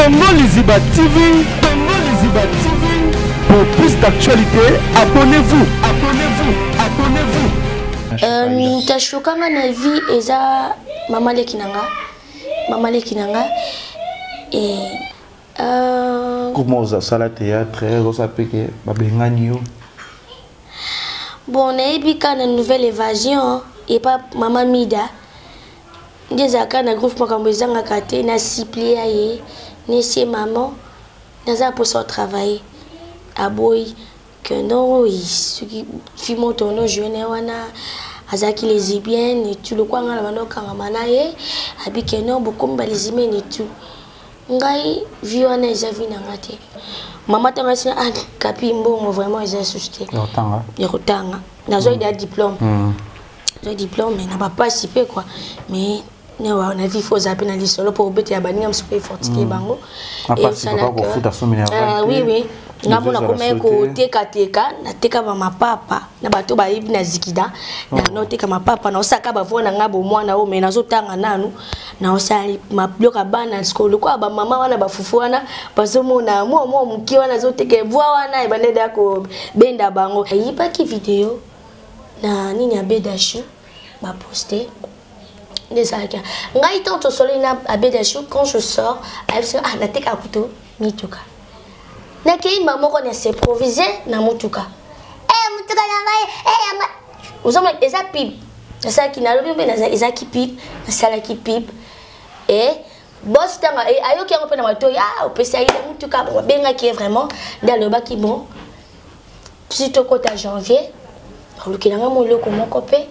Congo Liziba TV, Congo Liziba TV. Pour plus d'actualités, abonnez-vous, abonnez-vous, abonnez-vous. Tashokanga na vie eza mama leki na nga, mama leki na nga et Comment ozasala théâtre, ozosala mpe ke babengani yo? Bon, nayebi kaka na Nouvelle Évasion epa mama Mida nde ezalaka na groupe, makambo ezangaka te. Na supplia ye, nesie mama, naza mposa otravaille, aboyi que non, oui, soki fi moto ono joue na ye wana azalaki lesbienne et tout, lokwa ngai na banda okangama na ye, abi que non, bokomi balesbienne et tout. Ngai vie wana eza vie na nga te. Mama ntango asi, ah, kapi mbongo vraiment eza susu te ya kotanga. Nazwaki deya diplôme, nazwaki diplôme, mais na bapasi mpe quoi. Mais na vie faut ozala mpe na lisolo mpo obetela baninga mosusu mpe efortifie bango. Oui, nga mpo nakomaki kotekateka, nateka bamapapa na bato bayebi na zikida, naoteka mapapa, naosaka bavoi na nga bomwana oyo, mais nazotanga nanu, naosala biloko ya bana. Sikoyo lokola bamama wana bafufu wana bazomona mwa mwa moke wana azoteka voi wana, ebandeli ya kobenda bango, ayibaki video na nini ya Bedashu, baposte nde ezalaki ngai. Ntango tosololi na Abedashu, quand je sors, ayebisi, ah, natekaka kutu mituka, nakei mba moko na s'improvise na motuka, motuka na ngai yanga ozomona eza pub nasalaki. Nalobi mpe ezalaki pub, nasalaki pub e boss ntango ayoki yango mpe na matoi, ah, opesi aye motuka. Bon, abengaki ye vraiment nde alobaki, bon, si tokota janvier, olukelanga mo eloko moko mpe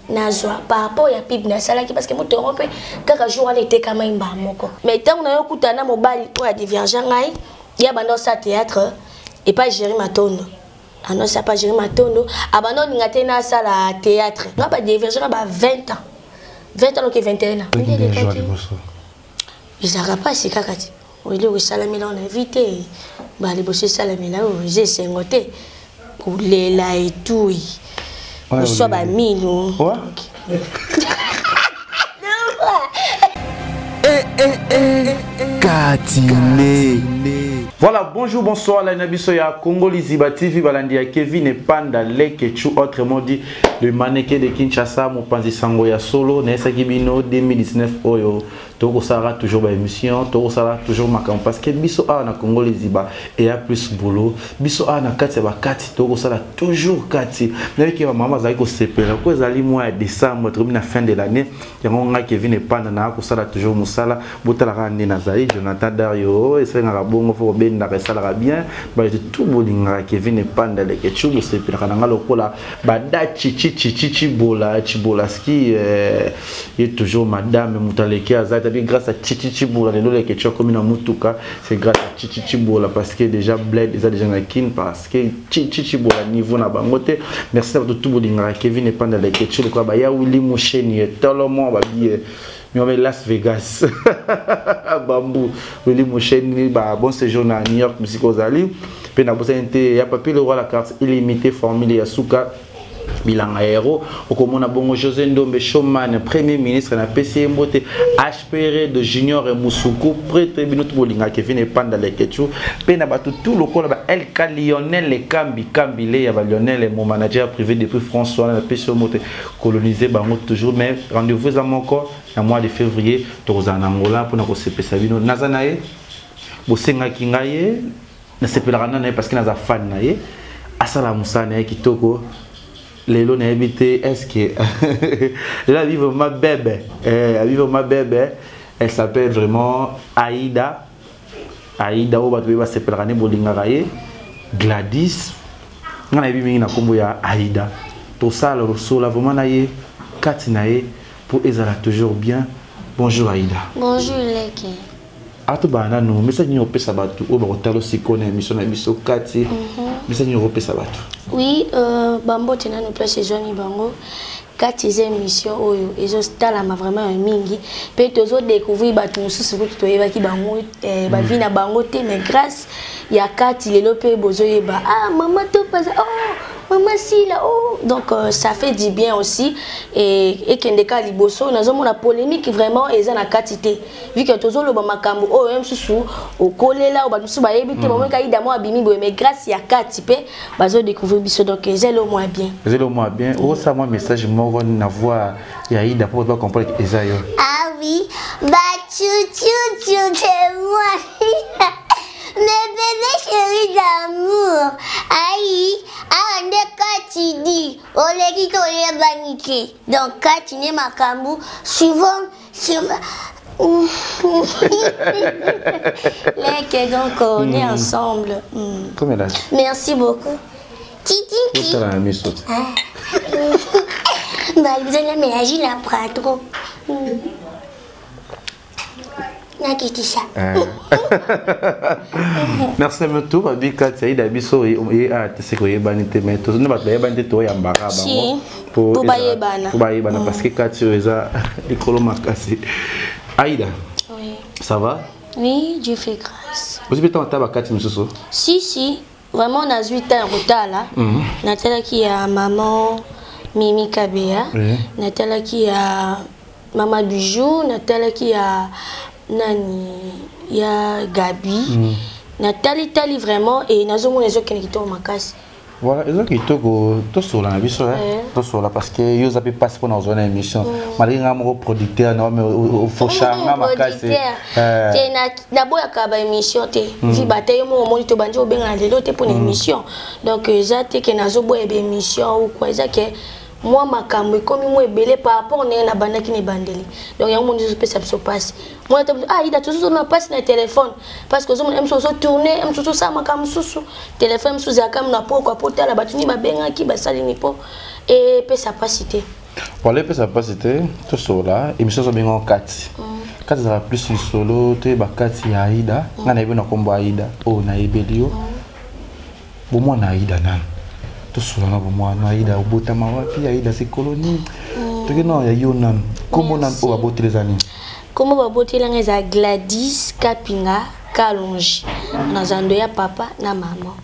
nazwa par rapport ya pub nasalaki, parce que moto yango mpe kaka jour wana etekamai mbaa moko. Mais ntango nayokutana na mobali oyo adévierge ngai, ye abanda osala théâtre epai Géri Matondo, anosi apa Géri Matondo, abanda olinga te nasala théâtre. Nga badévierge nga ba 20 ans, 20 ans, oke 21 ans. Nde elekaki, ezalaka mpasi kaka ti eloko esalamela na vie te. Baliboso esalamela oyo eza esengo te, kolela etui, koswa bamino. Eh, eh, eh, Katine. Voilà, bonjour, bonsoir, la biso ya Congo Liziba TV, balandi ya Kevin et Panda Lekechu, autrement dit, le mannequin de Kinshasa, mopanzi sango ya solo, nayesaki bino 2019 oyo, tokosalaka toujours baémission, tokosalaka toujours makambo, parce que biso awa na Congo Liziba eya plus boulot. Biso awa na kati ya bakati, tokosala toujours kati. Nayebiki bamama bazali kosepela ko ezali mois ya décembre, tokomi na fin de l'année. Yango ngai Kevin Epanda na kosala toujours mosala. Botalaka nde nazali Jonathan Dario, esalengaka bongo, fo kobendaka, esalaka bien. Bato tu bolingaka Kevin Epanda Lekechu, bosepelaka na nga lokola bada chichi chichi chibola chibolaski, ye toujours madame moto aleki aza tabi. Grâce à Chichi Chibola lelo Lekechu akomi na mutuka, c'est grâce à Chichi Chibola, parce que déjà bled eza déjà na Kin, parce que Chichi Chibola niveau na bango te. Merci na bato tu bolingaka Kevin Epanda Lekechu, lokola baya Willi Musheni etolomo babie mi Las Vegas bambu Willi Musheni, ba bon séjour na New York bisika ozali. Mpe nabosani te ya Papi le Roi, la carte illimité, formule ya suka bilanga hero. Okomona bongo José Ndombe Showman, premier ministre, napesi ye mbote. HPR de Junior Musuku prêtre, bino to bolingaka Kevin Epanda Lekechu, mpe na bato tout lokola ba LK Lionel Kambi Kambile ya ba Lionel, mon manager privé depuis France wana, napesi yo mbote. Coloniser bango toujours, mais rendez-vous eza moko na mois de février, tokozala na Angola mpona kosepesa bino. Naza na ye, bosengaki ngai ye, nasepelaka na ye parce que naza fan na ye, asala mosala na ye kitoko. Lelo nayebi te est ce que lelo abi vraiment bebe, abi vraiment bebe. Elle s'appelle vraiment Aïda, Aïda oyo bato be basepelaka nde bolingaka ye, Gladys. Nga nayebi mingi na nkombo ya Aïda. Tosala losola vraiment na ye, kati na ye mpo ezala toujours bien. Bonjour Aïda. Bonjour Leke. Atobala nanu, message nini opesa bato oyo bakotala sikoyo na émission na biso kati? Message nini okopesa bato? Oui, bambote nanu place ezwami bango. Kati eza émission oyo ezotalama vraiment ya mingi, mpe tozodécouvrir bato mosusu kutu toyebaki bango, bavie na bango te, mais grâce Ya kati lelo mpe bozoyeba, ah, mama Topaza, oh, mama Sila, oh. Donc ça fait du bien aussi. Et ekende ka liboso, nazomona polémique vraiment eza na kati te, vu que tozoloba makambo oyo ye mosusu okolela, oyo bato mosusu bayebi te. Bamonika Ida mo abimi boye, mais grâce ya kati mpe bazodécouvrir biso, donc eza elo mwa bien. Eza elo mwa bien. Osala mwa message moko na voix ya Ida mpo bato bacomprendre que eza yo. Ah oui, bah chou chou chou, c'est moi. Mes bébés chéris d'amour. Aïe, ah nde kati di, oleki toyebani te. Donc kati ne makambo, souvent, souvent. Leke, donc on est ensemble. Combien d'âge? Merci beaucoup. Titi. Otala na miso te. Bah, vous allez mélanger la trop. Nakitisa. Merci na to babi kati Aida biso ye a te seko oyebani te, mais tozonde bato bayebani te, toyambaka bango. Po bayebana. Po bayebana, parce que kati oyo eza likolo makasi. Aida. Oui. Ça va? Oui, Dieu fait grâce. Ozwi mpe ntango ata bakati mosusu? Si, si, vraiment nazwi temps ya kotala. Natalaki ya maman Mimi Kabeya, natalaki ya mama Bijou, natalaki ya nani, ya Gabi. Natali tali vraiment e nazomona ezokende kitoko makasi. Voilà, eza kitoko. Tosola na biso, tosola, parce que yo oza mpe mpasi mpona kozwa na émission, malgré nga moko producteur na ofoshanga makasi. Te, naboyaka baémission te. Vi bate yo moko omoni, tobandi obengana lelo te mpona émission. Donc eza te ke nazoboya baémission ou quoi, eza ke mwa makambo ekomi mwa ebele par rapport ndenge nabandaki na ebandeli. Donc yango moni ezopesa biso mpasi. Mwana te, ah, Ida, tozozona mpasi na telefone, parce que ozomona mosusu ozotourne, mosusu osala makambo mosusu, telefone mosusu ezalaka na pokwa po tala bato nini babengaki, basali nini, mpo epesa mpasi te. Voilà, epesa mpasi te. Tosola émission ozobenga kati kati, ezala plus lisolo. Toyeba kati ya Aida. Ngai nayebi na nkombo Aida oyo nayebeli yo bomwana Aida nanu. Tosola na bomwana Aida, obotama wapi Aida, sekolo nini? Toki na ya yo nanu, nkombo nanu oyo baboteli eza nini? Nkombo babotelanga eza Gladys Kapinga Kalonge. Naza ndo ya papa na mama,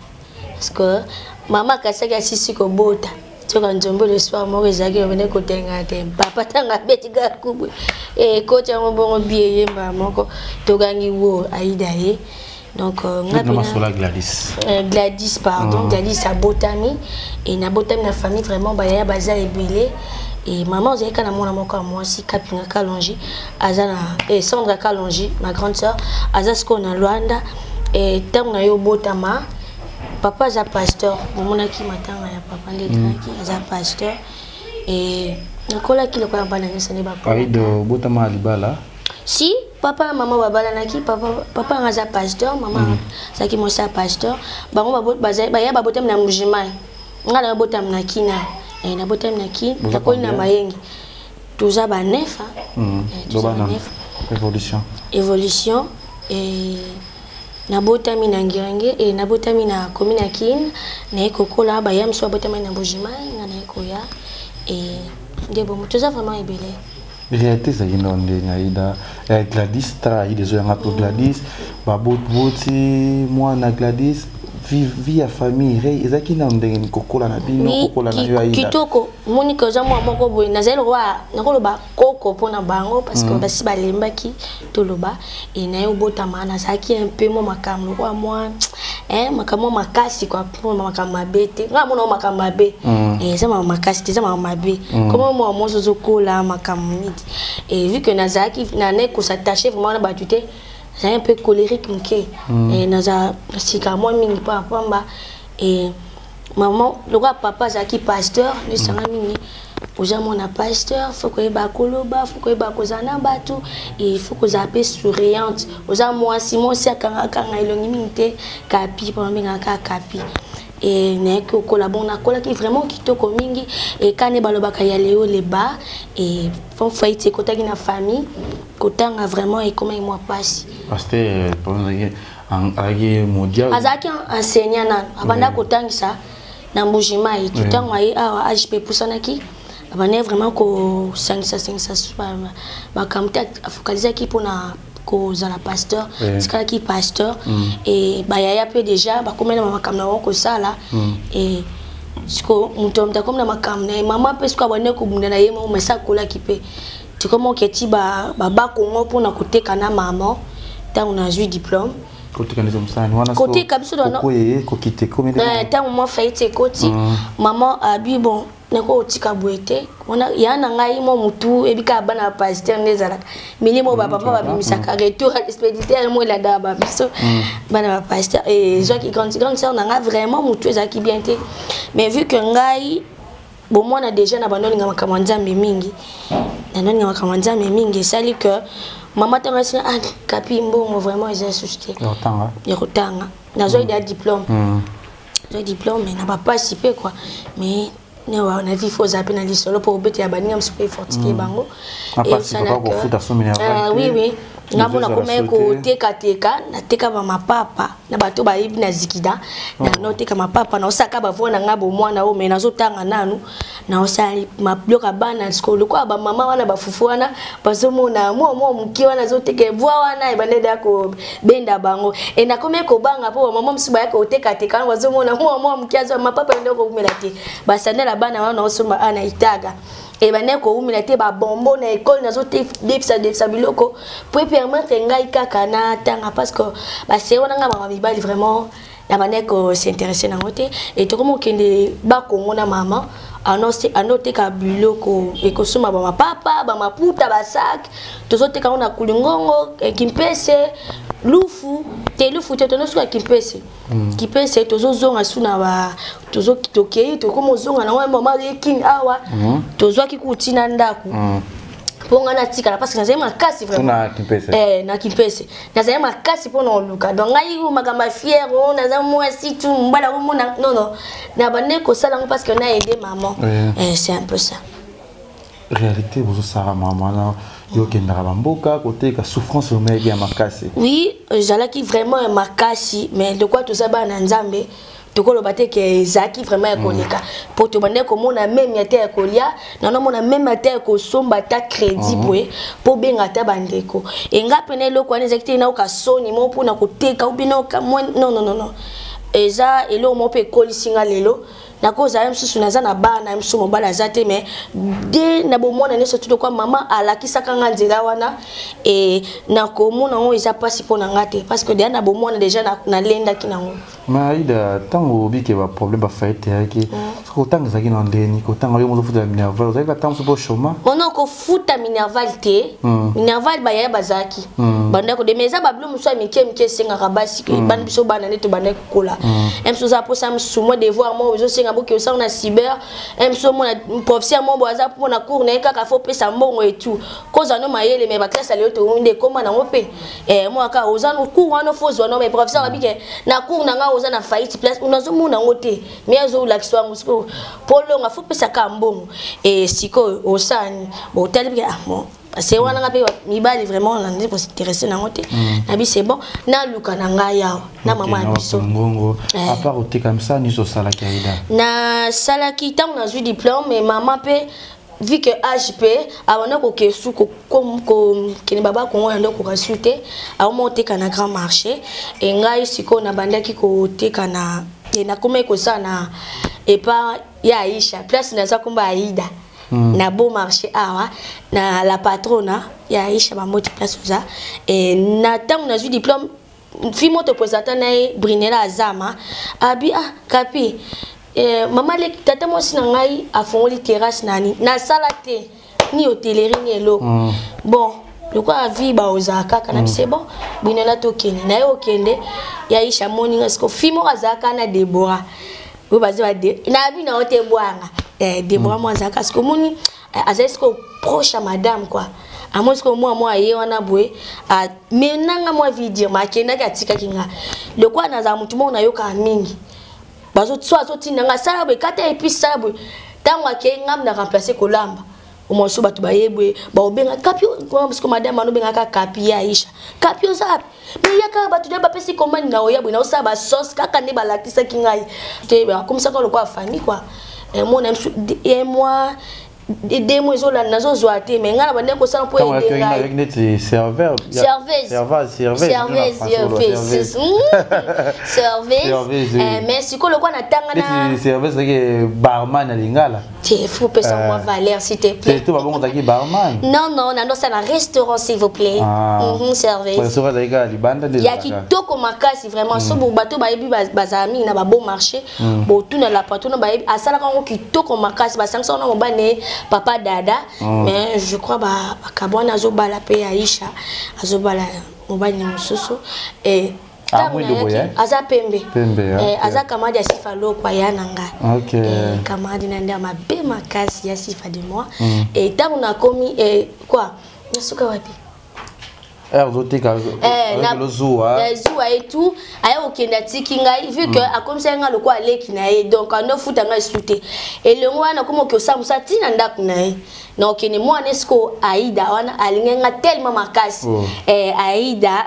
parce que mama akasaki asisi kobota, soka nzombo le soir moko ezalaki obende kotenga te, papa ntango abeti kaka kubwe ekoti yango bongo bi eyemba moko tokangi wo Aida ye. Donc nga pena Gladys. Gladys, pardon. Gladys abotami e nabotami na famille vraiment bayaya baza ebele. E mama ozalaki kaka na mwana moko ya mwasi, Kapinga Kalongi, aza na Sandra Kalongi, ma grande sœur, aza sikoyo na Lwanda. E ntango na ye obotama, papa aza pasteur, bomonaki matanga ya papa nde etalaki. Aza pasteur e nakolaki lokola bana nyonso nde bakolaka. Aida, obotama ya libala? Si, papa na mama babalanaki. Papa, papa nanga aza pasteur, mama azalaki mwasi ya pasteur. Bango baya babotami na Mbujimai, ngai na babotami na Kina. Nabotami na Kine, nakoli na Mayenge. Toza banef. Toza banef. Évolution. Évolution, nabotami na Ngirange e nabotami na commune ya Kine. Naye kokola, baya mosusu babotami na Mbujimai, ngai naye koya e nde bomo toza vraiment ebele. Réalité ezalaki ndo ndenge Aida, Gladys, tala Aida ezoyanga to Gladys baboti mwana Gladys, vie ya famille rei ezalaki nano ndenge kokola na bino, kokola na yo Aida? Kitoko. Monike oza mwa moko boye, nazali lokola nakoloba koko mpona bango, parce que basi balembaki toloba. E naye obotama, nazalaki un peu mwa makambo lokola mwa makambo makasi kua, mpo makambo mabe te. Ngai mona makambo mabe, eza makambo makasi te, eza makambo mabe comme mwa mwasi ozokola makambo nini. E vu que nazalaki nanaye kos'attache vraiment na bato te, nazalaki un peu colérique moke, naza nasika mwa mingi mpo pamba. E mama lokola papa azalaki pasteur, nesanga mingi oza mwana pasteur, faut koyeba koloba, faut koyeba kozala na bato, e faut kozala mpe souriante. Oza mwasi, mwasi akangakanga elongi mingi te, kapi mpo babengaka kaka kapi. E nayaki kokola bon, nakolaki vraiment kitoko mingi. E kane balobaka ya leo leba e fond faillite ekotaki na famille, kotanga vraiment ekomaki mwa mpasi. Pasteur azalaki mondial? Azalaki enseignant nano, abanda kotangisa na Mbujimai. Ntango aye awa, age mpe epusanaki, abandaki vraiment kosangisasangisa makambo te, afocalisaki mpona Kozala pasteur, tikalaki pasteur e bayaya mpe déjà bakomi na makambo na bango kosala. E siko moto moto akomi na makambo na ye. Mama mpe siko abandi kobunda na ye moko, mesa akolaki mpe tikomi oketi babakongo mpona koteka na mama. Ntango nazwi diplôme, koteka nde mosani wana? Koteka biso. Okoye kokite komi? Ntango mwa faillite ekoti, mama abi: "Bon, nakotika boye te." Wana ya na ngai mwa motu ebika bana ya pasteur nde ezalaka milimo bapapa babimisaka retour à l'expéditeur mo elandaka babiso bana bapasteur. Ezwaki grande sœur na ngai, vraiment motu ezalaki bien te. Mais vu que ngai bomwana déjà na bando olinga makambo ya Nzambe mingi, na olinga makambo ya Nzambe mingi, esali que mama ntango asina: "Ah, Kapi, mbongo vraiment eza susu te ya kotanga." Nazwaki deya diplôme, nazwaki diplôme na bapasi mpe quoi, mais na vie faut ozala mpe na lisolo mpo obetela baninga mosusu mpe efortifie bango. Oui, nga mona komaki kotekateka, nateka bamapapa na bato bayebi na Zikida. Naoteka mapapa, naosaka bavoi na ngai bomwana oyo, mais nazotanga nanu, naosala biloko ya bana. Sikoyo lokola bamama wana bafufu wana bazomona mwa mwa moke wana azoteka evoi wana, ebandeli ya kobenda bango. E nakomi kobanga mpo bamama mosusu bayaka kotekateka wana, bazomona mwa mwa moke azwa mapapa, ende koumela te. Basandala bana wana naosomba ana itaga, ebandaki kowumela te. Babombo na ekole, nazodefisa defisa biloko po epermettre ngai kaka natanga, parce que basere wana ngai mama mibali vraiment nabandaki kos'intéresser nango te. E tokomi okende Bakongo na mama, anoteka biloko ekosomba bamapapa, bamaputa, basak, tozoteka yango na Kulingongo, Kimpese, Lufu te, Lufu te, tonosuka Kimpese. Kimpese tozozonga su na ba tokei, tokomi ozonga nango. Mama ekini awa, tozwaki kuti na ndako mpo ngai natikala, parce que nazali makasi vraiment na Kimpese, nazali makasi mpona oluka. Donc ngai makambo ya fière o naza mwasi tu mobali akomona, non non, na bande kosala yango parce que na aide maman. C'est un peu ça. Réalité bozosala mama na yo, okendaka bamboka koteka, souffrance omayaki ya makasi? Oui, ezalaki vraiment ya makasi, mais lokola toza bana na Nzambe, tokoloba te ke ezalaki vraiment ya koleka, mpo tobandaki komona même ata ya kolia, nanomona même ata ya kosomba ata crédit boye mpo benga ata bandeko. Enga pene eloko wana ezalaki te naoka soni moko mpona koteka ou bien naoka mwa. Non, non, non, non, eza eloko moko mpe ekolisi nga. Lelo nakozala mosusu naza na bana mosusu, mobali aza te, mais de na bomwana nyonso tu lokwa mama alakisaka nga nzela wana. E nakomona yango eza mpasi mpo na nga te, parce que deya na bomwana déjà nalendaki nango. Mais Aida, ntango obike baproblème, bafaillite eyaki, soki kotanga ezalaki na ndeni? Kotanga yo mozofuta minerval, ozalaki ata mosu mpo chôma? Ono kofuta minerval te. Minerval bayaya bazalaki bandako de, mais eza babilo mosusu ya mike mike esengaka basi bana biso bana nde tobandaki kokola. Mosusu oza mposa mosusu mwa devoir moko ezosenga boke osala na cyber, mosusu omona professeur moko boye aza mpona cours na ye kaka fo opesa mbongo etu kozwa no mayele. Mais baclasse ya lelo tokomi nde ekóma nango mpe mwa kaka oza no cours wana fo ozwa no, mais professeur abike na cours na nga oza na faillite, place nazomona yango te, mais azolakisa yango sikoyo mpo longa fo opesa kaka mbongo. E sikoyo osani bon, otali mpe: "Ah bon, c'est wana nga mpe mibali vraiment na nde kos'intéresser nango te." Nabi: "C'est bon, naluka na ngai awa na mama ya biso." Ngongo, à part oteka, misala nyonso osalaki, Aida? Nasalaki ntango nazwi diplôme, mais mama mpe vu que âge mpe abanda koke su kokende baba Kongo ya nde okoka su te, aoma oteka na grand marché. E ngai sikoyo nabandaki koteka na nakomaki kosala na epa ya Aisha, place naza komba Aida na beau marché awa na la patrona ya Aisha, bamoti place oza. E na ntango nazwi diplôme, fi moto présenta na ye Brinela Azama, abi: "Ah Kapi, mama leki, tata mwasi na ngai afongoli terrasse nani." Nasala te ni hôtellerie ni eloko. Bon, lokola vie baozala kaka na c'est bon, Brinela tokende na ye. Okende ya Aisha, amoni nga siko fi moko azalaka na Debora oyo baza bade nayebi na yo te bwanga Debora mo azalaka siko omoni azali siko proche ya madame quoi. Amoni siko mwa mwa aye wana boye amenanga mwa vie dire ma akendaki atikaki nga. Lokola nazala motu moko nayokaka mingi, so azotinda nga sala boye, kata epuis sala boye. Ntango akei, ngam na remplace kolamba. Omosu bato baye boye baobenga Kapi, siko madame anobengaka Kapi ya Aisha: "Kapi, oza wapi?" Me ya kaka bato nde bapesi commande na oya boye, naosala basauce kaka nde balakisaki ngai te, bakomisaka lokola famille quoi. Mona un mois. 2 mois ezolanda, nazozwa te, mais ngai na bandeki kosala mpo ede ngai. Neti serveur? Serveuse. Serveuse. Serveuse, mais sikoyo lokola natanga na serveuse ezalaki barman na lingala. Te, faut pesa moi valeur, s'il te plaît. To babongo ozalaki barman. Non, non, nandosala na restaurant, s'il vous plaît. Serveuse. Soki azalaki kaka libanda nde? Ya kitoko makasi vraiment. So bato bayebi, bazala mingi na babon marché, botuna la patuna, bayebi asalaka yango kitoko makasi. Basangisa wana mobali na ye, papa Dada, mais je crois bakabwana, azobala mpe Aisha, azobala mobali na mosusu. Aza pembe, aza camarade ya Sifa Lokwa, ya na ngai, camarade na nde ya mabe makasi ya Sifa de moi. E ntango nakomi quoi, nasuka wapi? Ozoteka zuwa. Zuwa et tout. Aya kokende, atiki ngai, vu que akomisaki ngai lokola aleki na ye, donc andofuta ngai esu te. Elongo wana akoma oki osala mosala ntina ndako na ye na okende mwana esiko. Aida wana alingi nga tellement makasi. Aida,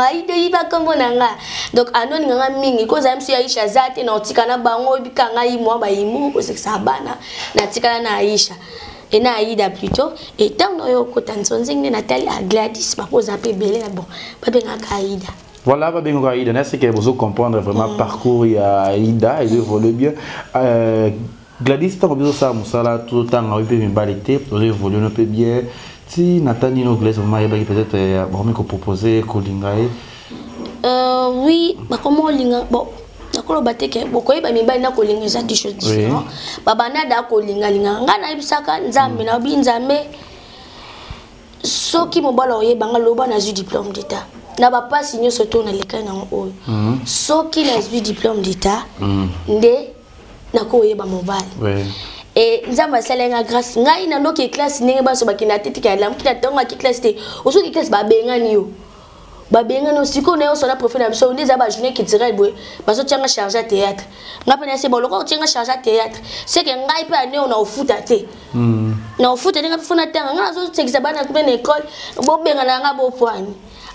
Aida yiba nkombo na nga, donc anoninga nga mingi kozala miso ya Aisha aza te na otika na bango. Oyebika ngai mwa bayimu kosekisa bana, natikala na Aisha e na Aida plutôt. E ntango oyo okota nzonzi nde natali a Gladys, bakoza mpe ebele na bon, babengaka Aida. Voilà, babengaka Aida. Nasi ke bozo comprendre vraiment parcours ya Aida ezo évolue bien. Gladys, ntango biso osala mosala, totanga oyo mpe mibali te, tozo évolue no mpe bien ti natani no. Gladys vraiment ayebaki peut-être bakomi kopropose kolinga ye? Oui, bakoma olinga. Bon, nakoloba te ke bokoyeba mibali na kolinga eza deux choses différent. Babanda da kolingalinga ngai, nayebisaka Nzambe, nayobi Nzambe, soki mobali oyebanga, loba nazwi diplôme d'état na bapasi nyonso to nalekai nango oyo, soki nazwi diplôme d'état nde nakoyeba mobali. E Nzambe asali nga grâce, ngai nandoki classe ndenge baso bakenda te. Tika lamuki na ntongo, aki classe te. Osoki classe, babengani yo, babengani yo. Sikoyo na nyonso na prof na biso nde eza bajournée culturelle boye, bazotianga charge ya théâtre. Ngai mpe nase boloko otianga charge ya théâtre, seke ngai mpe ane oyo na ofuta te, na ofuta te. Ngai mpe fo natanga, ngai nazosekisa bana mpe na école, bobengana nga bopwani.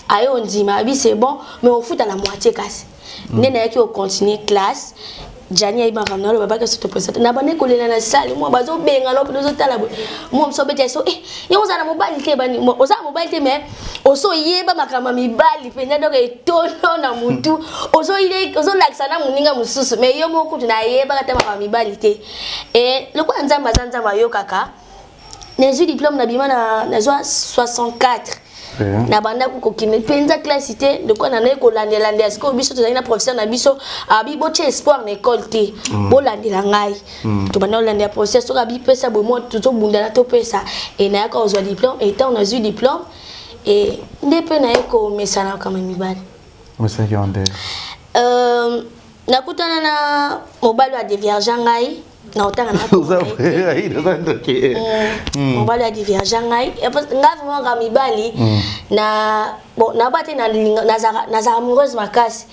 Aye ondima, abi c'est bon, mais ofuta la moitié. Kasi nde nayaki ocontinue classe. Jani ayi makambo nalo babaki so topresente na bande kolela na sale mwa bazobenga no mpe ozotala boye mwa moso obeta so yo ozala na mobali te, bani ozala mobali te, mais osoyeba makambo ya mibali mpenza, donc etono na mutu ozolakisa na moninga mosusu, mais yo moko kutu nayebaka te makambo ya mibali te. E lokola Nzambe aza Nzambe ayokaka, nazwi diplôme, nabima, nazwa 64. Na bandako kokende mpenza classe te, lokola nanaye kolandelandela. Sikoyo biso tozali na professeur na biso, abi botia espoir na école te, bolandela ngai. Tobanda kolandela professeur, soki abi pesa boye, mwa tozobundana topesa. E nayaka kozwa diplôme, e ntango nazwi diplôme, e nde mpe naye komesana kama mibali. Osalaki nde? Nakutana na mobali oyo adevierge ngai na otanga na mobali oyo adevierge ngai. Ngai vraiment ka mibali na bon, naba te, nazala amoureuse makasi.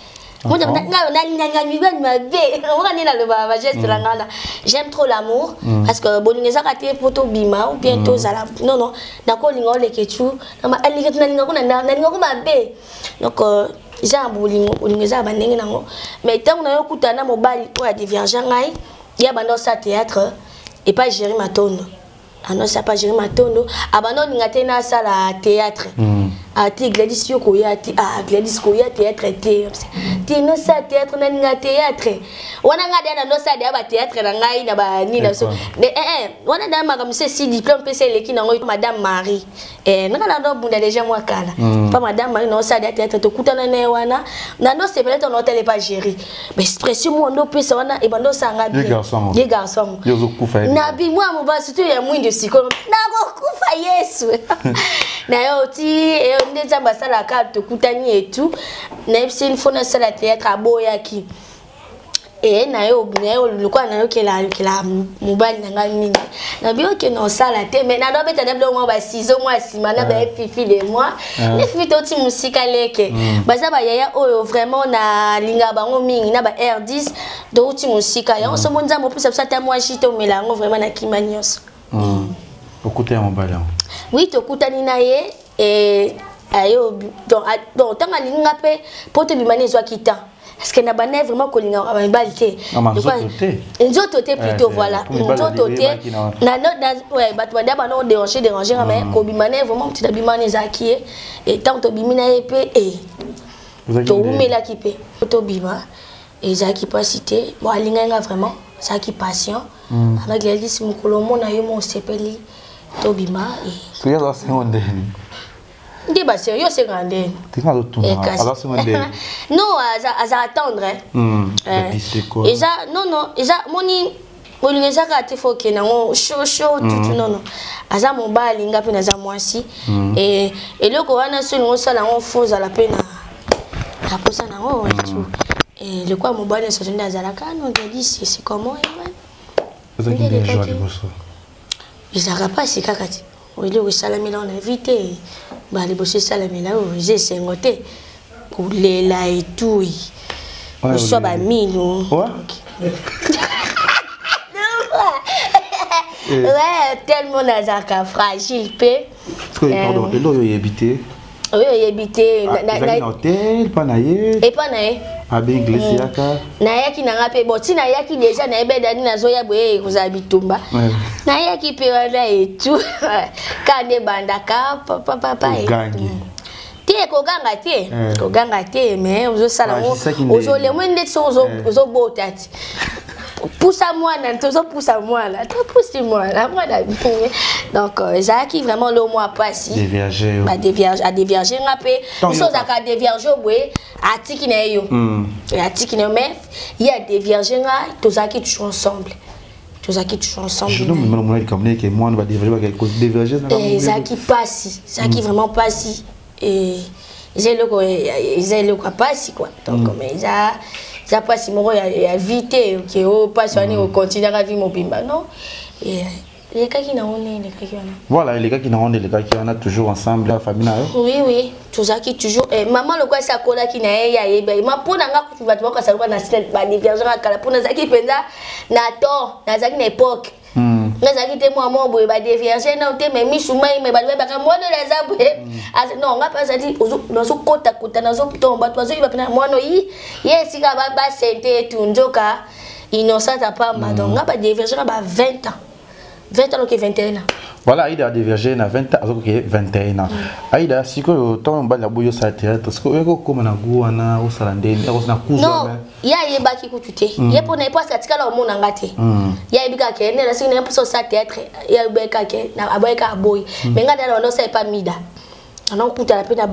Nalinganga mibali mabe oka nde nalobaka bageste na ngai na j'aime trop l'amour, parce que bolingo ezaka te po tobima ou bien tozala. Non, non, nakolinga oleke tu nalingako mabe. Donc eza na bolingo, bolingo eza na bandenge nango. Mais ntango nayo okutana na mobali oyo adevierge ngai, ye abanda osala théâtre epai Géri Matondo, anosi apa Géri Matondo abanda olinga te nasala théâtre. Ati Gladys, yo koya te. Ah, Gladys koya théâtre te, te nosala théâtre, nalinga théâtre wana. Ngai deya nanosala deya bathéâtre na ngai na banini na biso wana deya makambo so esi diplôme mpe se eleki nango. Madame Marie, nanga nando bunda déjà mwa kala pa Madame Marie, naosala deya théâtre. Tokutana na ye wana, nando sepela to naotala epa Géri, baexpression moko ndo opesa wana ebanda osanga bien. Ye garçon nabi mwa mobali surtout ya mwindo, sikoyo nakokufa Yesu na yo ti nde Nzambe asalaka. Tokutani etu, nayebisi il faut nasala théâtre, aboyaki. E naye lokola nayokela ayokela mobali na ngai mingi, nabi okende osala te, mais nando abeta na biloko mwa basizo mwa nsima na baye Fifi de moi ne Fifi toti mosika leke baza bayaya oyo vraiment nalingaka bango mingi na ba R10 touti mosika yango. Somo Nzambe opesa biso ata mwa jus tomela yango, vraiment nakima nyonso. Okuta ya mobali yango? Oui, tokutani na ye. E Aye, donc ntango alingi nga mpe mpo tobima, ezwaki temps, parce que na banda vraiment kolinga mibali te. Nzoto te plutôt, voilà, nzoto te. Bato banda bana déranger déranger, mais kobima na ye vraiment, motu nabima wana ezalaki ye. E ntango tobimi na ye mpe, e towumelaki mpe tobima, ezalaki mpasi te. Bon, alingaki nga vraiment, azalaki patient. Abaki alisi mokolo omona yo mo osepeli, tobima. Nde base yo osengaka ndeni? Non, aza attendre. Eza non, non, eza moni bolingo eza kaka te, faut okende yango chaud chaud tutu. Non, non, aza mobali, nga mpe naza mwasi. Eloko wana so olingo osala yango, faut ozala mpe na posa nango etu lokola mobali nyonso nde azalaka. Non, Gladys, c'est comment? Ezalaka mpasi kaka te. Eloko esalamela na vie te, baliboso esalamela oyo eza esengo te, kolela etui, koswa bamino. Ouais, tellement nazalaka fragile mpe. Pardon, eloko oyo oyebi te? Oyo oyebi te. Na hotel mpa na ye? Epa na ye. Abengi Glesi, yaka. Nayaki na nga mpe, bon, ntina nayaki déjà, nayebi dani nazoya boye, ekozala bitumba. Nayaki mpe wana etu ka nde bandaka papapapa. Te, koganga te, koganga te, mais ozosala ngo, ozolemwe ndeti soki ozobota ti pusa mwana, tozopusa mwana, topusi mwana, mwana. Donc ezalaki vraiment lo mwa pasi. Adévierge nga mpe. Biso ozalaka adévierge boye, atiki na ye yo, atiki na yo, mais ye adévierge nga, tozalaki toujours ensemble, tozalaki toujours ensemble. Ezalaki pasi, ezalaki vraiment pasi. Eza eloko ya pasi quoi. Donc mais eza mpasi moko ya vie te ke o mpasi wana okontinuaka vie mobimba. Non, elekaki nango nde elekaki wana. Voilà, elekaki nango nde elekaki wana. Toujours ensemble la famille na yo? Oui, tozalaki toujours. Mama lokola esi akolaki na ye, ye ayebi ma mpo na nga kutu. Bato bakasa lokola na sina badévierge nga kala, mpo nazalaki mpenza na tort, nazalaki na époque nga ezalaki te mwa mwa boye, badévierge nano te, mais misu mai mai, bato bayebaka mwana oyo aza boye. Non, nga mpe azali nazokotakota, nazoton, bato bazoyiba mpena mwana oyi ye esika basente etu nzoka innocente apamba. Donc nga badévierge nga ba 20 ans, 20 ans, oke 21 ans. Voilà, Aïda adévierge na 20 ans, azokoke 21 ans. Aïda, sikoyo ntango mobali aboyi osala théâtre, sikoyo oyaki okóma na gu wana, osala ndeni na kuzu? Non, ye ayebaki kutu te. Ye mpo na ye, parce atikala omona nga te. Ye ayebi kaka ke nde nasoki naye mposa osala théâtre, ye ayebi kaka ke aboyi kaka, aboyi. Mais nga nde banda osala epa mida, anakutana mpe na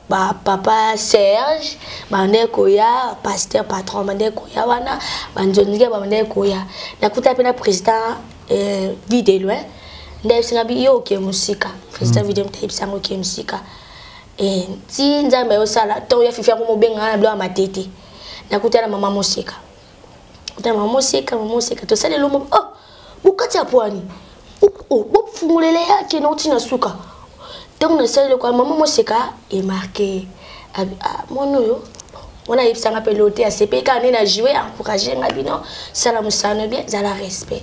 bapapa Serge, bande koya, pasteur patron bande koya wana, banzonzike bande koya. Nakutana mpe na président Vie de loin, nde ayebisinga bi yo oke mosika. Président Vie de moto ayebisanga oke mosika ti Nzambe ayosala. Ntongo ya fifi yango mobenganga na biloko ya matete, nakutana mama moseka, kutana mama moseka, mama moseka tosala elongo. Oh, bokati ya pwani bofungolela ye, akende otina suka. Ntango nasali eloko ya mama moseka, emarquer mwana oyo wana, ayebisanga mpe lelo te, asepeli kaka nde na joue, encourage nga bino, sala mosano bien, zala respect.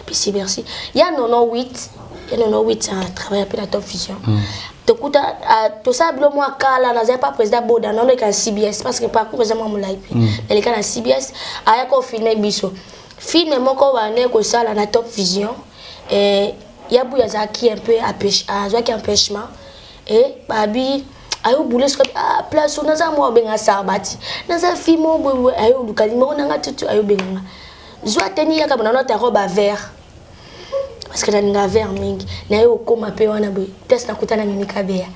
Apesi merci ya 98, ya 98 travaille mpe na Top Vision. Tokuta tosala bilo mwa kala, nazali pa président Boda, naoleka na CBS, parce que parcours eza mwa molai mpe. Naleka na CBS, ayaka ofilme biso film moko bande kosala na Top Vision. Ya buya azalaki un peu, azwaki empêchement e babi ayobula soki ah, place oyo naza mwa obenga Sarbati, naza fi mo boye, ayoluka nimero nanga tutu, ayobenganga zwa teni yaka bona nota robe à vert, parce que nalinga vert mingi. Naye okóma mpe wana boye, place nakutana Mimi Kabeya.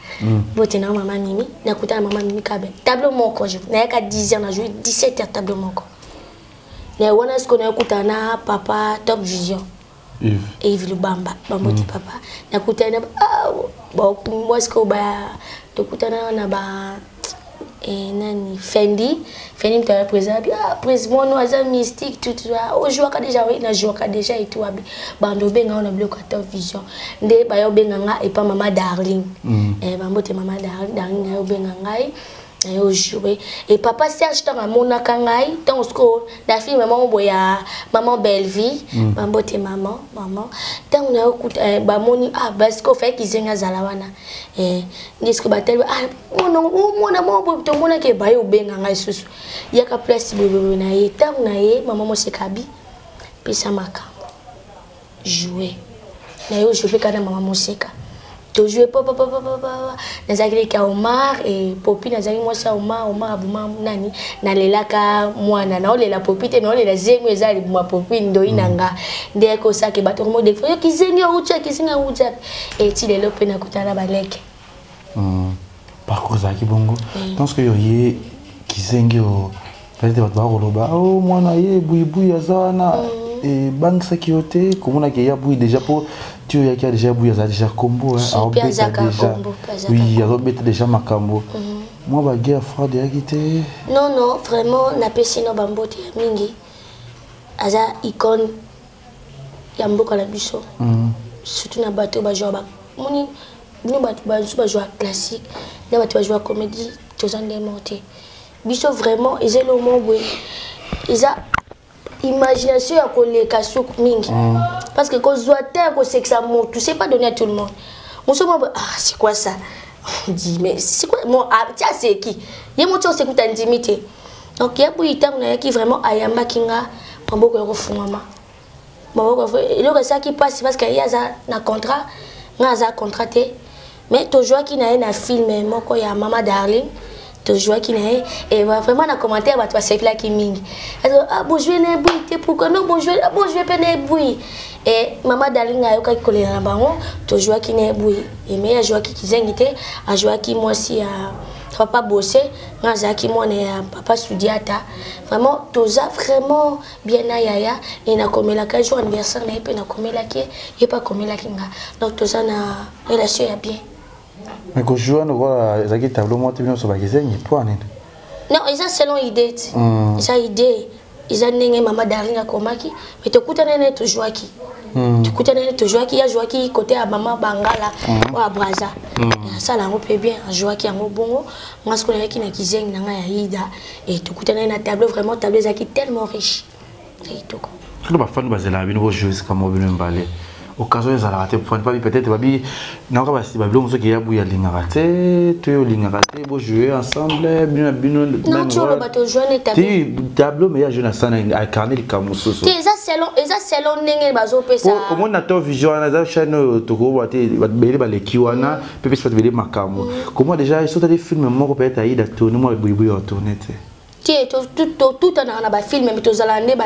Bote na mama Mimi, nakutana mama Mimi Kabeya, tableau moko nayaka 10 heures, najoue 17 heures, tableau moko na wana. Sikoyo nayokutana na papa Top Vision Yves Lubamba, bamoti. Papa nakutana na sikoyo tokutana na ba nani, Fendi, Fendi moto ya président abi: "Ah, président, mwana aza mystique tout, ojouaka déjà?" Oui, najouaka déjà et tout. Abi bando obenga ngo na biloko ya Top Vision, nde baya obenga nga epa mama Darling. Bambote mama Darling, Darling aye obenga ngai. Naye ojoue e papa Serge ntango amonaka ngai, ntango sikoyo na filme moko boye ya maman Bellevie, bambote maman, maman, ntango naye okuta bamoni, ah, basikoyo fayaki kizengi azala wana, nde sikoyo batali, ah, mwana moko boye tomonaki ebaye obenga ngai susu yaka place boyeboye na ye. Ntango na ye mama Moseka abi pesa makambo joue na ye, ojoue mpe kaka na mama Moseka, tojoue papapapapa. Nazalaki leki ya Omar e Popi, nazalaki mwasi ya Omar. Omar abuma nani, nalelaka mwana, naolela Popi te, naolela zemi eza libuma Popi ndoi na nga. Nde ekosaki bato komodefo yo kizengi outi, kizengi outi eti lelo mpe nakutana na baleke. Parcours ezalaki bongo. Pense que yo ye kizengi o peut-être bato bakoloba o mwana ye buibui aza wana, ebangisaki yo te komonaki ya bui déjà, mpo ti oyaki ya déjà bui aza déjà kombo, aobeta déjà, oui, azobeta déjà makambo mwa baguerre froide eyaki te? Non, non, vraiment napesi no bambote ya mingi. Aza icône ya mboka na biso, surtout na bato bazwa moni bino bato bamosusu bazwa classique na bato bazwa comédie, toza nde moko te. Biso vraiment eza eloko moko boye, eza imagination ya koleka suku mingi, parce que kozwa te ya kosekisa motu, c'est pas donné à tout le monde. Mosu moko, ah, c'est quoi ça? On dit, mais c'est quoi? Bon, ah, tia aseki ye mo, tia osekuta ndimi te. Donc ya boyi, ntango nayaki, vraiment ayambaki nga maboko ya kofungwama, maboko. Eloko esalaki mpasi parce que ye aza na contrat, nga aza contrat te. Mais tozwaki na ye na film moko ya mama Darling, tozwaki na ye et vraiment na commentaire bato basepelaki mingi. Ah, bozwi na ebui te, pourquoi non? Bozwi, bozwi mpe na ebui. E mama Darling ayokaki kolela na bango, tozwaki na ebui eme azwaki kizengi te, azwaki mwasi ya papa Bose, nga azalaki mwana ya papa Sudiata. Vraiment toza vraiment bien na yaya e nakomelaka jour anniversaire na ye mpe nakomelaki ye, ye mpe akomelaki nga. Donc toza na relation ya bien. Mais kojoue wana lokola ezalaki tableau moko te, bino nyonso bakizengi, mpo nini? Non, eza selon idée ti, eza idée, eza ndenge mama Darling akomaki. Mais tokutana naye, tozwaki, tokutana naye, tozwaki. Ye azwaki côté ya mama Bangala oyo ya Braza, asala yango mpe bien, azwaki yango bongo. Nga sikoyo nayaki na kizengi na ngai ya Ida e tokutana ye na tableau. Vraiment tableau ezalaki tellement riche, eza kitoko. Soki bafani bazelaka bino bojoue esika moko bino mibale, occasion ezalaka te poni babi peut-être babi nayoka babiloko mosuki ya buyi alingaka te to yo olingaka te bojoue ensemble bino na bino. Non, ti oloba tojoue ne tableau. Ti tableau, mais ya joue na sana incarne likambo mosusu. Te, eza selon, eza selon ndenge bazopesa. Omoni na Top Vision wana, eza chaîne oyo tokoba te, bato bele baleki wana mpe pesi bato bele makambo. Comment déjà soki otali film moko peut-être Aida tourne mwa buyibuyi atourne te? Te, totutanaka na bafilme, mais tozala nde.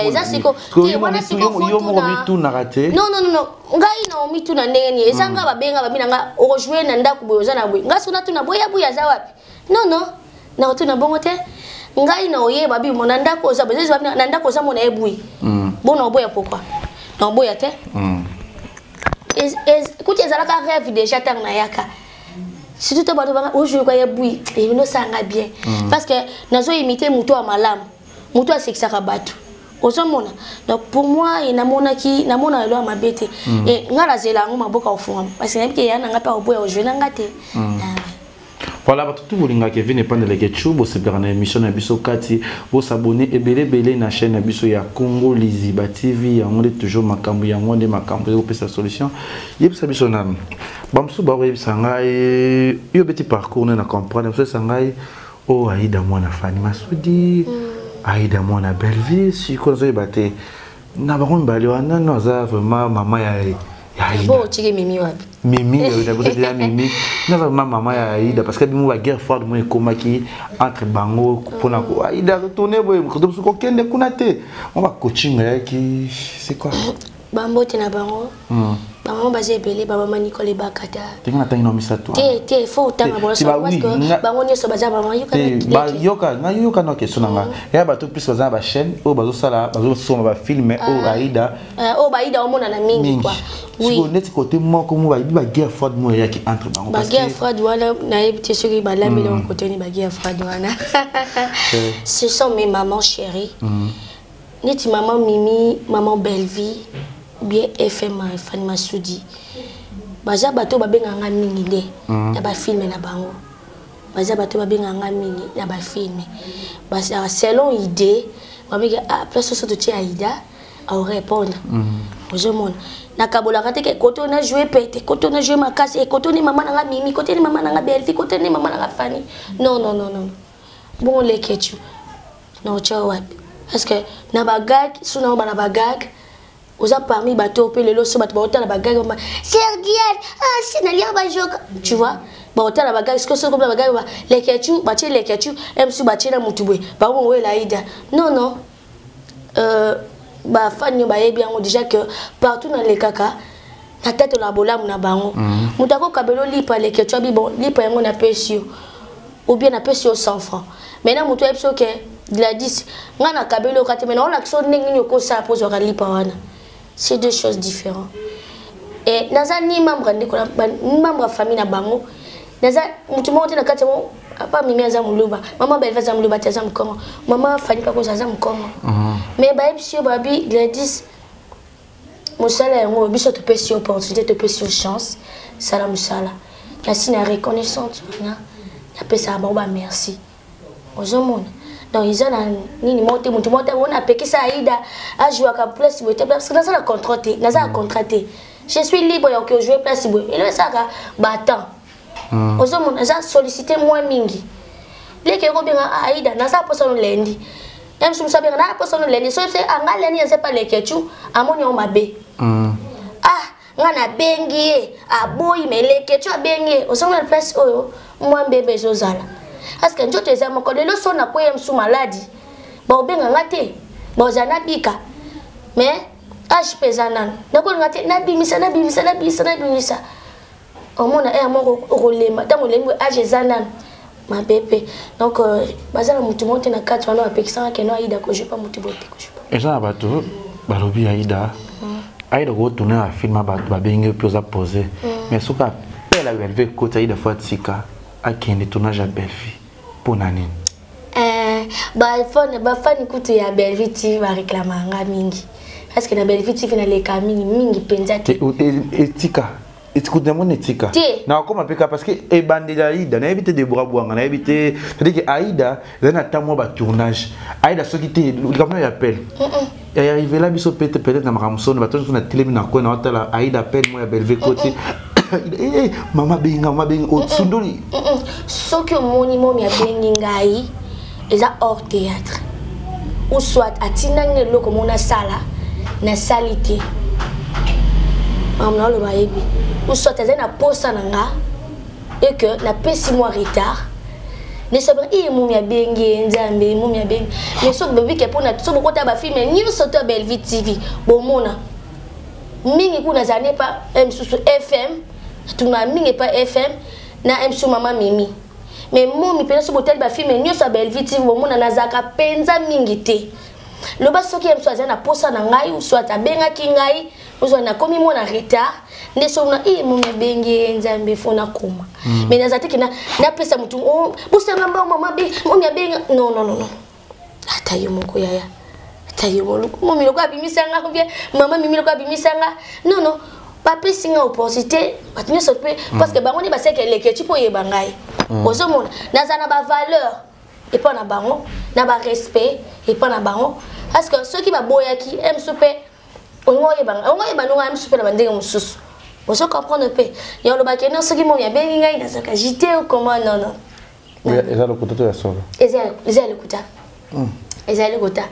Eza siko te wana sikoyo moko mitunaka te? Non, non, non, ngai na omituna ndenge nini? Eza nga babenga babi na nga okojoue na ndako boye, oza na boye. Ngai soki natuna boye, boye aza wapi? Non, non, nakotuna bongo te. Ngai na oyeba bimo na ndako oza boye, na ndako oza mona ye boye bona oboya. Pourquoi na oboya te? Kuti ezalaka rêve déjà ntango nayaka, surtout to bato banga ojoue kwa ye bui enosanga bien, parce que nazo imite moto ya malamu, moto asekisaka bato, ozomona. Donc pour moi e namonaki, namona elo ya mabe te. E nga nazela yango maboka ofungama parce que nayebi ke ya na nga mpe akoboya ojoue na nga te. Voilà, bato tu bolingaka Kevin Epandeleke Chu, bosepelaka na émission na biso kati, bosabone ebele ebele na chaîne na biso ya Congo Liziba TV. Yango nde toujours makambo, yango nde makambo ekopesa solution. Yebisa biso nanu, bamosusu bakoyebisa ngai yo beti parcours nde na comprendre. Mosusu yebisa ngai o Aida mwana Fani Masudi, Aida mwana Belleville. Sikoyo nazoyeba te na bango mibale wana no aza vraiment mama ya Aida. Otiki Mimi wapi? Mimi ya Mimi naza vraiment mama ya Aida, parce que bimo ba guerre froide mo ekomaki entre bango mpona Aida retourne boye, mosusu kokende kuna te, mo bacoaching eyaki, c'est quoi? Bambote na bango, bamama baza ebele, bamama Nicole Ebakata. Ndenge natangi na misato. Te, te, faut otanga bango parce que bango nyonso baza bamama. Yoka ngai, yoka na question na nga ya bato plus baza na bachaîne oyo bazosala, bazosoma bafilme oyo Aida. Oyo baida omonana mingi quoi. Oui, neti côté moko mo bayebi baguerre froide mo eyaki entre bango. Baguerre froide wana nayebi te soki balambeli yango côté ni baguerre froide wana. Ce sont mes mamans chéries, neti maman Mimi, maman Bellevie ou bien FM Fani Masudi. Baza bato babenganga mingi nde na bafilme na bango. Baza bato babengaka nga mingi na bafilme, basaka selon idée, babiki ah, place oso totie Aida aorépondre. Ozomona, nakabolaka te ke kote na joue pete, kote na joue makasi, e kote ni mama nanga Mimi, kote ni mama nanga Belvi, kote ni mama nanga Fani. Non, non, non, non. Bon, leketu na otya wapi? Parce que na bagag so na bana bagag, oza parmi bato mpe lelo so bato baotala bagag ba Sergiel, ah, si nalia bajoka. Tu vois, baotala bagag sikoyo, soki komona bagag ba leketu, batie leketu msu, batie na mutu boye, bango oyela Aida. Non, non, bafani oyo bayebi yango déjà que partout nalekaka, natatola bolamu na bango. Moto akokabela olipa, leketu abi bon, lipa yango napesi yo, ou bien napesi yo 100 francs. Maintenant moto ayebi soki Gladys, ngai nakabeli yo kate, maintenant olakisa yo ndenge nini okosala mpo ozwaka lipa wana. C'est deux choses différentes. Et naza ni membre ya ndeko ni membre ya famille na bango, naza motu moko te na kati yango. Papa Mimi aza moluba, mama Belve aza moluba te, aza mokongo, mama Fani Pakoza aza mokongo. Mais bayebisi yo, babi Gladys, mosala yango biso topesi yo opportunité, topesi yo chance, sala mosala. Nasi na reconnaissante wana, napesaka bango bamerci. Ozomona, donc eza na nini moko te, motu moko te ona apekisa Aida ajouaka place boye te, parce que naza na contrat te, naza na contrat te, je suis libre ya kojoue place boye. Elo esalaka batemps, ozomona, eza sollicité moins mingi. Leke ekobenga Aida, naza mposa no lendi, ye mosu mosu abenga na mposa no lendi, so se anga lendi naza pa leketu, amoni yango mabe. Ah, nga nabengi ye, aboyi, me leketu abengi ye. Ozomona place oyo mwa mbebe ezozala, parce que nzoto eza moko. Lelo so nakweye mosu maladi, baobenga nga te, baozala nabika, mais age mpe eza nano, nakolinga te nabimisa, nabimisa, nabimisa, nabimisa. Omona ere moko okolemba, ntango olembi, age eza nano mabe mpe. Donc baza na motu moko te na kati wana bapekisanga keno Aida kojouer pa motu boye te, kojouer pa. Eza na bato balobi Aida, Aida kotourne na film ya bato, babengi yo mpe oza posé, mais soki appel ya Belve ekoti, Aida fo atika, akende tournage ya Belvi. Mpo na nini? Bafani kutu ya Belvi TV bareklamaka nga mingi, parce que na Belvi TV naleka mingi mingi mpenza te. Etika ekuti namoni etika. Te. Nakokoma mpe kaka parce que ebandeli Aida, nayebi te Debora Bwanga, nayebi te, c'est-à-dire que Aida ezali na ntango mwa batournage Aida, soki te likambo ya appel arrivela biso mpe te, peut-être na makambo soni, bato nyonso na telemi na kwe na otala Aida, appel mo ya Belve koti, mama benga, mama benga, osundoli. Soki omoni momi abengi ngai, eza hors théâtre, ou soit atindaki nga eloko moko nasala, nasali te, makambo na oloba ayebi, ou soit azali na posa na nga et que napesi mwa retard nesabe iye momi abengi ye, nzambe momi abengi. Mais soki bobike mpona so bokota bafilme nyonso to ya Belvi TV, bomona mingi kuna azala ne pa mosusu FM, atunaka mingi epa FM na msu mama Mimi. Mais momi mpenza, so botali bafilme nyonso ya Belvi TV, bomona nazalaka mpenza mingi te. Loba soki ye mosu aza na posa na ngai, ou soit abengaki ngai, ozwa nakomi mwa na retard, nde so na iye momi abengi ye, nzambe fo nakoma. Mais naza te ke napesa motu, oh, bosanga mbao mama momi abenga. Non, non, non, non, ata yo moko yaya, ata yo moko momi loko abimisa nga, ou bien mama Mimi loko abimisa nga. Non, non, bapesi nga opportunité, bato nyonso mpe, parce que bango nde baseke eleketi mpo oyeba ngai. Ozomona, naza na bavaleur epa na bango, na barespect epa na bango, parce que soki baboyaki mosu mpe, olingo oyeba ngai, olingo oyeba ndongo mosu mpe na bandenge mosusu. Ozo comprendre mpe ya olobaki no, soki momi abengi ngai, nazalaka jite ou comment? Non, non. Eza lokuta to ya solo? Eza ya lokuta, eza ya lokuta.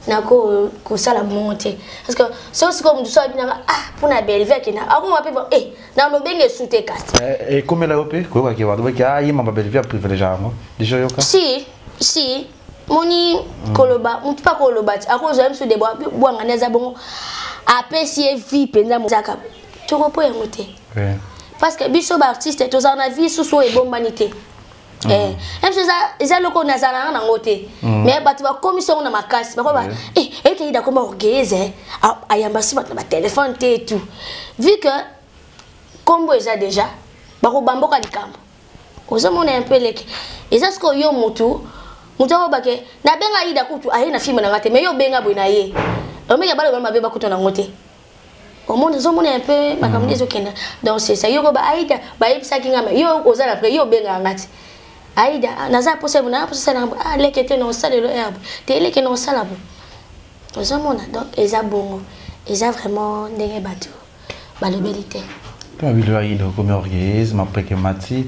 Nako kosala bongo te, parce que soki sikoyo motu so abinanga, ah, mpona Belve akenda, akoma mpe bon, eh, na lobenge esu te kasi. Ekomela yo mpe koyokaki balobaki ah, ye mama Belve aprivilégie yango déjà, yoka? Si, si, moni koloba motu mpe akoloba ti akozwa ye mosu de bwanga nde aza bongo, apesi ye vie mpenza, ezaka tokopo yango te, parce que biso baartiste tozala na vie susu oyo ebombani te. Biso eza eloko oyo nazalaka nango te, mais bato bakomisi yango na makasi, bakoba ekei dakoma orgueilleuse, ayamba si bato na batelefone te et tout, vu que kombo eza déjà bakobamboka likambo. Ozomona un peu leke, eza sikoyo yo motu, motu akobake nabenga Aida kutu aye na filme na nga te, mais yo obenga boye na ye, omeka baloba mabe, bakuta nango te. Omona, ozomona un peu makambo nde ezokenda. Donc c'est ça, yo koba Aida bayebisaki nga, yo oza na près, yo obengaka nga te. Aida, naza posa na posa na ah leke te na osala lelo herbe te, leke na osala bo. Ozomona, donc eza bongo, eza vraiment ndenge bato balobeli te. Ntango bilo Aida okomi orgueilleuse, mapeke mati,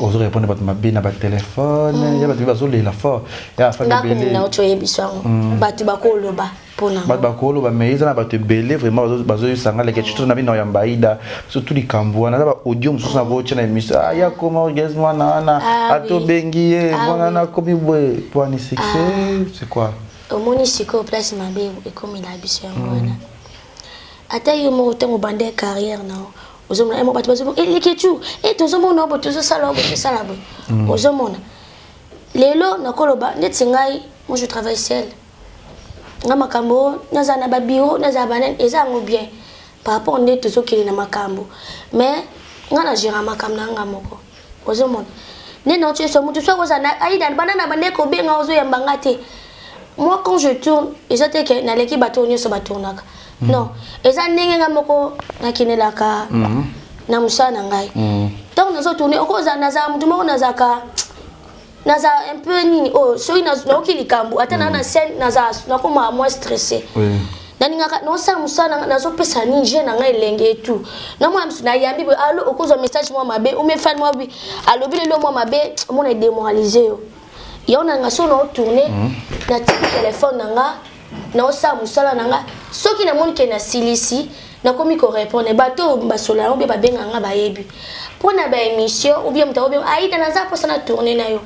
ozorépondre bato mabe na batelefone ya bato bazolela fort ya afami ebele. Nga oti oyebi yango, bato bakoloba mpona Bato bakoloba, mais eza na bato ebele vraiment bazoyosanga leke surtout na bino ya mbaida, surtout likambo wana eza baaudio mosusu na kotia na émission. Ah, ya koma orgueilleuse, mwana wana atobengi ye, mwana wana akomi boye po ani succès, c'est quoi? Omoni sikoyo place mabe ekomela biso yango wana. Ata yo moko, ntango obanda carrière na yo, ozomona mo bato bazomona eleki tu e tozomona boye, tozosala boye, tosala boye. Ozomona lelo nakoloba neti ngai, moi je travaille seul. Nga makambo nazala na babiro, nazala banani, eza yango bien par rapport nde tozokende na makambo, mais nga na géra makambo na nga moko. Ozomona nde na otieso motu soki ozala na Aida banda na bande kobenga, ozoyamba nga te. Moi, quand je tourne, eza te ke naleki bato oyo nyonso batournaka, non. Eza ndenge nga moko nakendelaka na mosala na ngai. Ntango nazotourne, okozala nazala motu moko, nazalaka naza un peu nini oyo, soki nayoki likambo ata naa na scène, naza nakoma moins stressé. Nalingaka naosala mosala, nazopesa nini je na ngai elenge etu. Namona misu nayambi boye, alo, okozwa message mwa mabe, umefani mwa bi alobi lelo mwa mabe, omona edémoralise yo. Yango nanga so naotourne, natiki telefone na nga, naosala mosala na nga. Soki namoni ke nasilisi, nakomi korépondre bato oyo basola yango mpe babenga nga, bayebi mpo na baémission ou bien moto akobenga: "Aida, naza mposa na tourne na yo."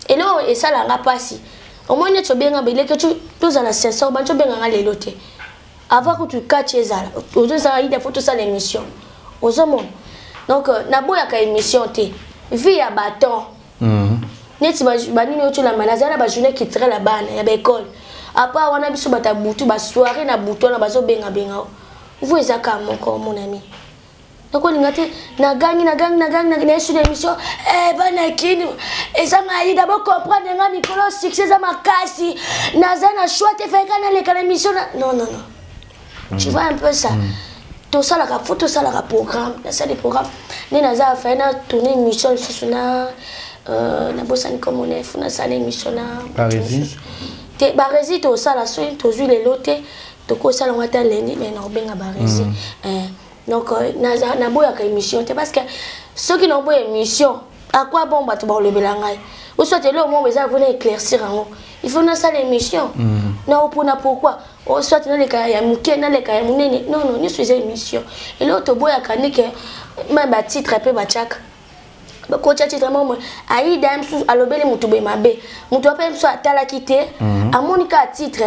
Eloko esalanga mpasi, omoni neti obenga beleke, tozala sincère, banti obenganga lelo te, avant kutu kati ezala ozozala Aida, faut tosala émission. Ozomona, donc naboyaka émission te, vie ya baton neti banini oyo tolamba. Nazala na bajournée culturelle ya bana ya baekole, apa wana biso bato ya butu, basoirée na butu wana bazobengabenga vu, eza kaka moko. Mon ami, nakolinga te nagangi, nagangi, nagangi, nayesu na émission. Bana kini, eza ngai, bocomprendre nga, mikolo succès eza makasi, naza na choix te, fayeka naleka na émission. Non, non, non, tu vois un peu ça. Tosalaka, faut tosalaka programme, nasali programme nde naza faye na tourne émission lisusu na nabosani komona, faut nasala émission na te Baresi. Tosala soki tozwi lelo te, tokosala ngo ata lundi, mais nakobenga Baresi. Donc naboyaka émission te, parce que soki naboya émission, à quoi bon? Bato bakolobela ngai, ou soit eloko moko eza mpona éclaircir yango, il faut nasala émission na opona. Pourquoi soit naleka ya moke, naleka ya monene? Non, non, nyonso eza émission. Eloko toboyaka ndeke ma batitre mpe batiaka, bakotia titre moko, Aida mosusu alobeli motu boye mabe, motu ape mosusu atalaki te, amoni kaka titre,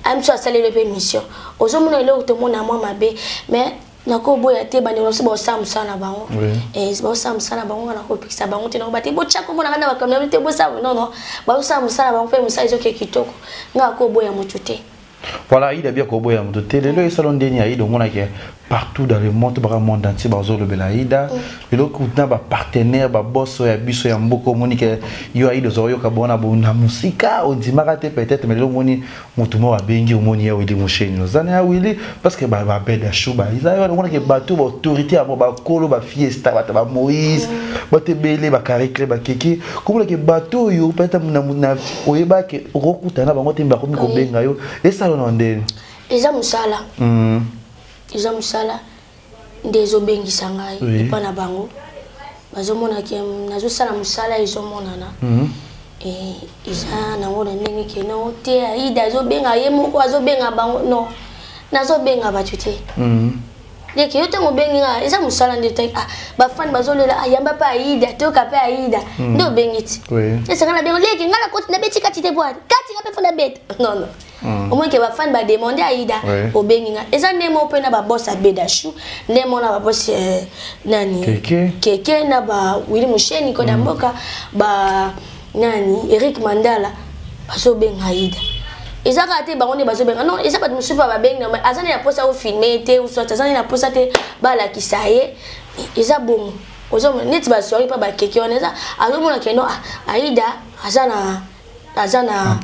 aye mosusu asaleli mpe émission. Ozomona eloko tomona mwa mabe, mais nakoboya te. Bandeko mosusu baosala mosala na bango, baosala mosala na bango, nga nakopekisa bango te, nakoba te botya komona nga na bakamera te, bosala. Non, non, baosala mosala na bango mpe mosala ezoke kitoko, nga akoboya motu te. Voilà, Aida bia koboya moto te. Lelo esalo ndeni Aida omonaki partout dans le monde, baka monde entier bazolobela Aida. Lelo kuna bapartenaire, baboso ya biso ya mboka, omoni ke yo Aida ozoyoka bona na mosika, ondimaka te peut-être, mais lelo omoni motu moko abengi, omoni ya Wili Mosheni, oza na ya Wili, parce que babeda shu eza wana. Omonaki bato baautorité yango, bakolo bafiesta, bato bamoïse, bato ebele, bacaricle, bakeke, komonaki bato oyo peut-être oyebaki okokutana na bango te, bakomi kobenga yo. Esalo na ndeni? Eza mosala, eza mosala nde ezobengisa ngai epa na bango. Bazomonaki nazosala mosala, ezomonana eza nango na ndenge keno te. Aida azobenga ye moko, azobenga bango? Non, nazobenga bato te. Leke yo ntango obengi nga, eza mosala nde. Ah, bafani bazolela, ayamba mpe Aida, toyoka mpe Aida nde obengi ti esanga na bengo. Leke nga nakoti, nabeti kati te, bwani kati nga mpe faut nabeta. Non, non, omoni ke bafani bademande Aida, obengi nga. Eza nde moko mpe na baboss abeda shu, nde moko na baboss nani keke na ba Wili Musheni koda mboka, ba nani Eric Mandala bazobenga Aida. Eza kaka te bango nde bazobenga, non, eza bato mosusu mpe babengi. Aza nde na mposa ofilme te, ou soit aza nde na mposa te balakisa ye. Eza bongo, ozomona neti basoirée mpe bakeke wana, eza azomona keno Aida aza na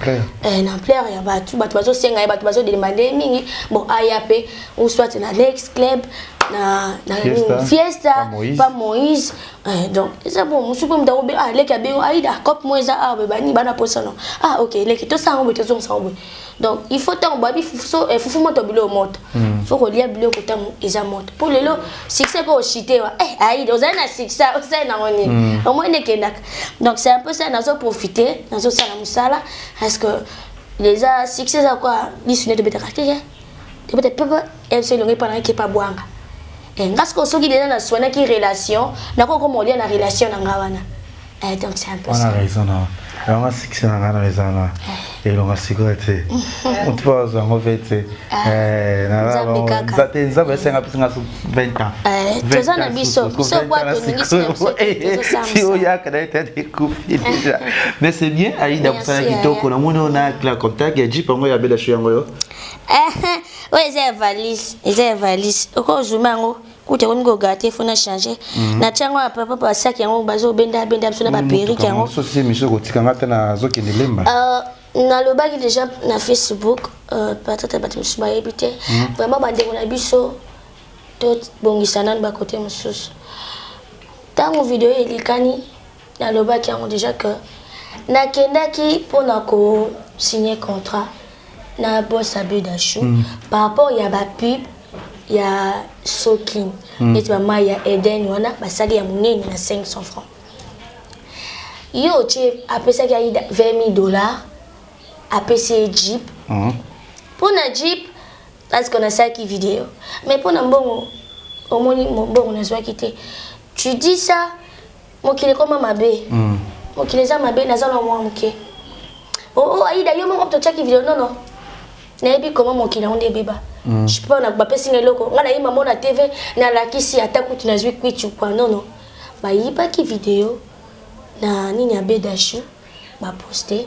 ampleur ya bato, bato bazosenga ye, bato bazodemande mingi. Bon, aya mpe, ou soit na Lex Club. na fiesta, fiesta pa Moïse. Donc eza bon, mosusu mpe moto akobe, ah, leki abengo aida cope mo eza awa boye, bani bana posa no, ah ok, leki tosala yango boye, tozongisa yango boye. Donc il faut ntango babi fufu moto, biloko moto, faut kolia biloko ntango eza moto, mpo lelo succès mpo oshite wa aida ozali na succès, osali nango nini, omoi nekendaka. Donc c'est un peu ça, nazoprofite, nazosala mosala, parce que eza succès eza kwa lisu nde tobetaka te, tobeta pepe biso elongo epa nanga ekepa bwanga. Nga sikoyo soki deja naswanaki relation, nakokoma olia na relation na nga wana. Donc c'est un peu ça. Raison na yango, succès na nga na eza na elonga sikoyo te, motu mpo azwa yango mpe te. Te, Nzambe esenga mpe singa 20 ans. Toza na biso biso kwa toningisi na biso. Si oyaka na ete ekufi déjà. Mais c'est bien, Aïda, kosala kitoko. Namoni oyo na cla contact ya jeep yango ya bela sho yango yo. Oyo eza ya valise, eza ya valise, okozuma yango kuta ekomi kogate, fo na change natia yango ya papa, basaki yango bazobenda benda biso na baperike yango. Sosi émission kotika nga te, nazokende lemba. Nalobaki déjà na Facebook, peut-être bato mosusu bayebi te. Vraiment, bandeko na biso, tobongisa nanu bakote mosusu. Ntango video elekani, nalobaki yango déjà que nakendaki mpona kosigne contrat na boss Abedachou par rapport ya bapub ya Sokin, neti bamai ya Eden wana basali ya monene na 500 francs. Ye otie apesaki Aida 20 000 $, apesi ye jeep. Mpo na jeep, parce que nasalaki video, mais mpo na mbongo, omoni mbongo nazwaki te. Tu dis ça, mokili ekoma mabe, mokili eza mabe. Naza na mwa moke. Oh, Aida, yo moko totiaki video. Non, non, nayebi koma mokili yango nde ebeba. Je peux pas, bapesi nga eloko, nga nayebi mamo na TV, nalakisi ata kutu nazwi kwitu kwa. Non, non, bayibaki video na nini ya Bedashu, baposte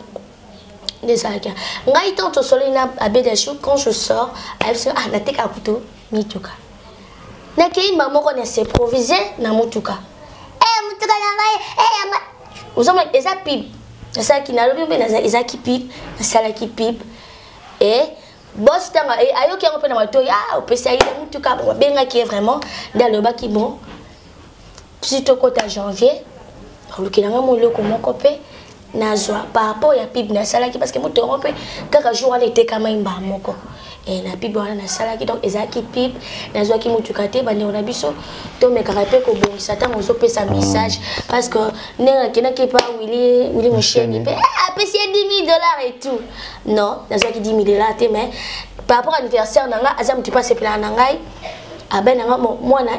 nde ezalaki ngai. Ntango tosololi na Abedashu, quand je sors, ayebisi: "Ah, natekaka kutu mituka." Nakei mba moko na s'improvise na motuka. Motuka na ngai yanga. Ozomona, eza pub nasalaki, nalobi mpe ezalaki pub, nasalaki pub e boss ntango ayoki yango mpe na matoi: "Ah, opesi Aida motuka." Bon, abengaki ye vraiment nde alobaki: "Bon, si tokota janvier, olukela nga mo eloko moko mpe nazwa par rapport ya pub nasalaki, parce que moto yango mpe kaka jour wana etekama mbaa moko na pub wana nasalaki." Donc ezalaki pub, nazwaki motuka te. Bandeko na biso, tomekaka mpe kobongisa ntango ozopesa message, parce que ndenge akendaki epa Willi Mosheni mpe apesi ye 10 000 $ et tout. Non, nazwaki 10 000 $ te, mais par rapport anniversaire na nga, aza motu mpe asepelaka na ngai, abe na nga mwana,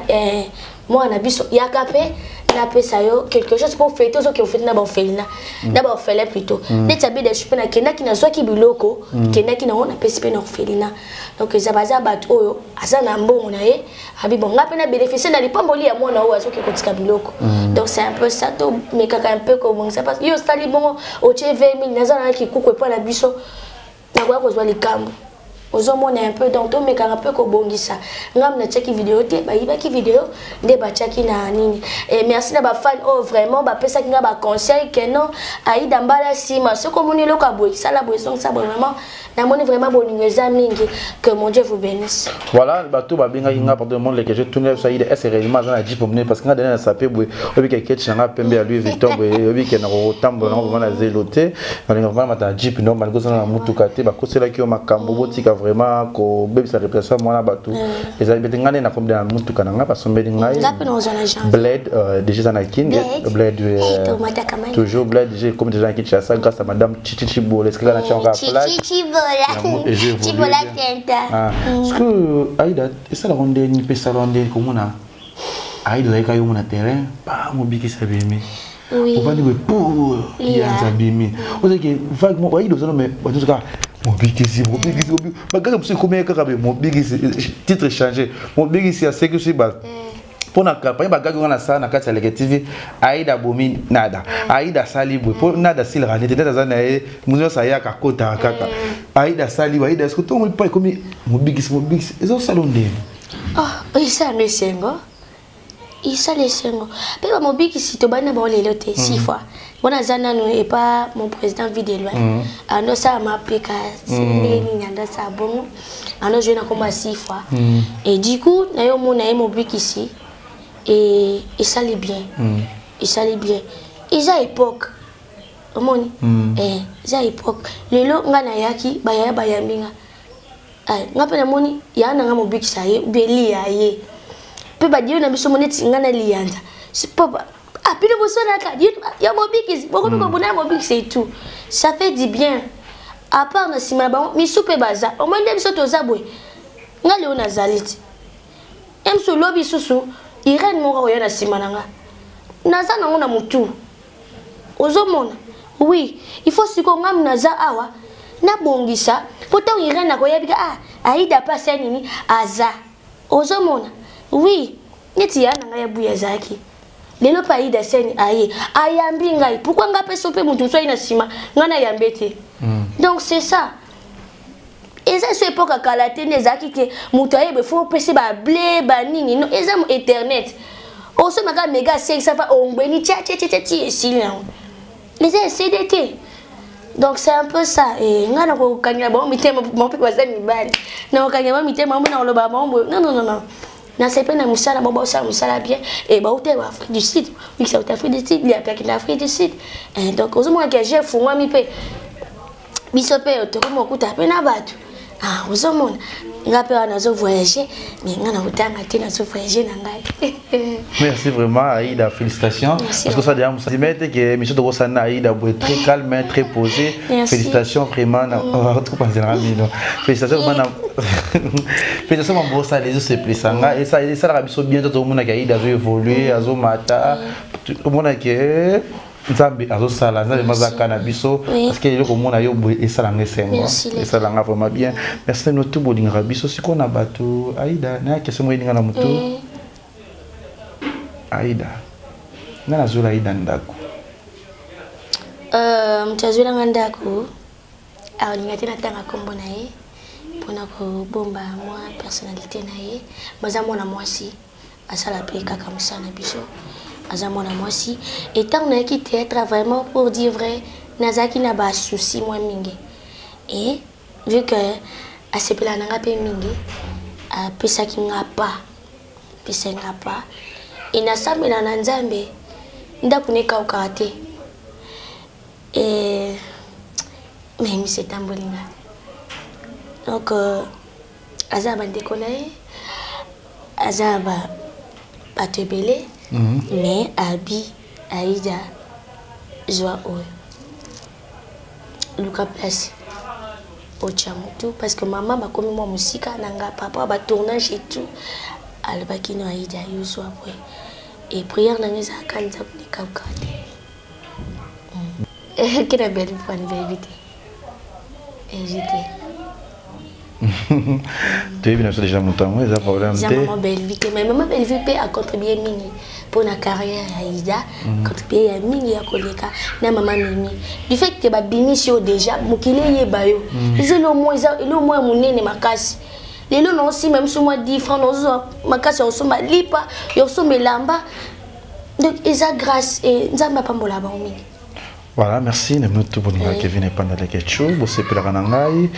mwana biso yaka mpe napesa yo quelque chose pour fêter, ozoki ofete na baorphelinat, na baorphelin plutôt. Neti Abedashu mpe nakendaki, nazwaki biloko, kendaki nango, napesi mpe na orphelinat. Donc eza baza bato oyo aza na mbongo na ye, abi: "Bon, nga mpe na bénéficie na lipamboli ya mwana oyo azoki kotika biloko." Donc c'est un peu ça, tomekaka un peu kobongisa, parce yo osali bongo, otie 20 000, naza na kikuku epai na biso, nakoya kozwa likambo, ozomona un peu. Donc tomekaka mpe kobongisa. Ngambi natiaki video te, bayibaki video nde batiaki na nini. Et merci na bafan oyo vraiment bapesaki nga baconseil ke non, Aida, mbala nsima soki omoni eloko ya boye, sala boye, ezongisa boye. Vraiment namoni vraiment bolingo eza mingi, que mon Dieu vous bénisse. Voilà, bato babengaki nga, pardon, monde leke, je tourne biso Aida, est réellement aza na jeep monene? Parce que nga dene na sape boye, oyebika eketi na nga pembe ya Louis Vuitton boye, oyebike na kotambola nango vraiment na zelo te, nalinga vraiment mata na jeep normal, kozala na mutuka te. Bakoselaki yo makambo, botika vraiment kobebisa réputation ya mwana bato. Ezali bete nga nde nakomi na mutuka na nga, basombeli ngai. Nga mpe nazwa na janvier. Bled déjà eza na Kin. Bled. Bled. Tomataka mai. Toujours Bled déjà, comme déjà na Kinshasa grâce à madame Chichi Chibola, esika na tiango plaque. Chichibola. Et j'ai évolué Chibola. Bien. Tenta. Ah, parce que Aïda esalaka ndeni mpe esalaka ndeni komona Aïda ozalaki yo mona terrain pa mobikisi abimi. Oui. Ovandi boye po lianza abimi, ozalaki vague moko. Aïda ozala, mais bato kaka mobikisi, mobikisi, bagaka mosusu ekomi kaka be mobikisi, titre changé, mobikisi aseki soki ba mpo na campagne. Bagagi wana nasala na kati ya Leke TV, Aida abomi nada, Aida asali boye mpo nada asilaka nete, nde aza na ye moto nyonso ayaka akotaka kaka Aida asali boye, Aida soki ntongo mpo ekomi mobikisi, mobikisi ezosala ndenge. Oh, esala esengo, esala esengo mpe bamobikisi tobandi na bango lelo te, six fois Wana aza nanu epa mon président vie de loin. Ando sala mapeka ndenge nini ando asala bongo. Ando jouer na komba six fois. Et du coup na yo mona ye mobikisi et esali bien. Esali bien. Eza époque. Omoni? Eh, eza époque. Lelo nga nayaki bayaya bayambi nga. Ay, nga mpe namoni ya na nga mobikisa ye ou bien liya ye. Mpe badio na biso moneti nga na liyanza. Papa, ah bino bosonaka ya mobikisi bokomi kobunda ya mobikisi et tout. Ça fait du bien. À part na nsima na bango misu mpe baza. Omoni nde biso toza boye. Nga leo nazali ti. Emso lobi susu Irène moko akoya na nsima na nga. Naza nango na motu. Ozomona? Oui, il faut sikoyo nga naza awa nabongisa po ntango Irène akoyebi ka ah Aida pe asali nini aza. Ozomona? Oui, neti ya na ngai ya buya azalaki. Lelo pe Aida asali aye ayambi ngai. Pourquoi nga pe so pe moto mosusu aye na nsima ngai nayambe te? Donc c'est ça. Eza so époque ya kala te nde ezalaki ke moto ayeba faut opesa ba blé ba nini non eza internet. Osomaka mega 500 fa ongbeni tia tia tia tia esili yango. Eza CD te. Donc c'est un peu ça. Et nga na kokangela bango mitema bango mpe baza mibali. Na kokangela bango mitema bango na koloba bango boye. Non non non non. Na sepe na mosala bango baosala mosala bien et bauta ya Afrique du Sud. Mikisa auta Afrique du Sud, liapaki na Afrique du Sud. Et donc ozomona ke je efungwami mpe biso mpe tokomi kokuta mpe na bato. Ah, ozomona nga mpe wana nazo voyager mais nga na kotanga te nazo voyager na ngai. Merci vraiment Aïda, félicitations. Merci. Parce que ça déjà ça dit que monsieur Tokosana Aïda est très calme, très posé. Merci. Félicitations vraiment na on tout penser na bino. Félicitations vraiment na Félicitations mon boss les autres c'est plus sanga et ça la biso bien tout le monde qui Aïda zo évoluer, azo mata. Tout le monde qui Nzambe azosala, Nzambe mazaka na biso parce que eloko mona yo boye esalanga esengo. Esalanga vraiment bien. Merci no tout bolingaka biso siko na bato Aïda na question mo elinga na mutu. Aïda. Nga nazola Aïda ndako. Moto azolanga ndako alinga te natanga nkombo na ye mpona kobomba mwa personnalité na ye. Baza mwana mwasi asala mpe kaka mosala na biso, aza mwana mwasi. Et ntango nayaki théâtre vraiment pour dire vrai nazalaki na ba souci mwa mingi. Et vu que asepelaka na nga mpe mingi, apesaki nga pa, apesaki nga pa. Et nasambela na Nzambe ndako nekaukaka te. Et mais misi etamboli nga. Donc aza bandeko na ye, aza ba bato ebele, mais abi Aïda zwa oyo luka place otya motu parce que mama bakomi mwa mosika na nga papa ba tournage et tout alobaki no Aïda yo zwa boye. Et prière na nga ezalaka nzambe nekauka te. Kina belle femme baby te. Éviter. Toyebi na biso déjà moto yango eza problème Eza te. maman Bellevue te, mais maman Bellevue mpe a contribué mingi pour na carrière ya Aïda, contribué ya mingi ya koleka na maman Mimi. Du fait que babimisi yo déjà mokili eyeba yo. Eza eloko eza eloko moko ya monene makasi. Lelo na osima miso mwa 10 francs, na ozwa makasi ya kosomba lipa, ya kosomba elamba. Donc eza grâce et Nzambe apambola bango mingi. Voilà, merci. Na bino tout bolinga Kevin Epanda Leketchou, bosepelaka na ngai.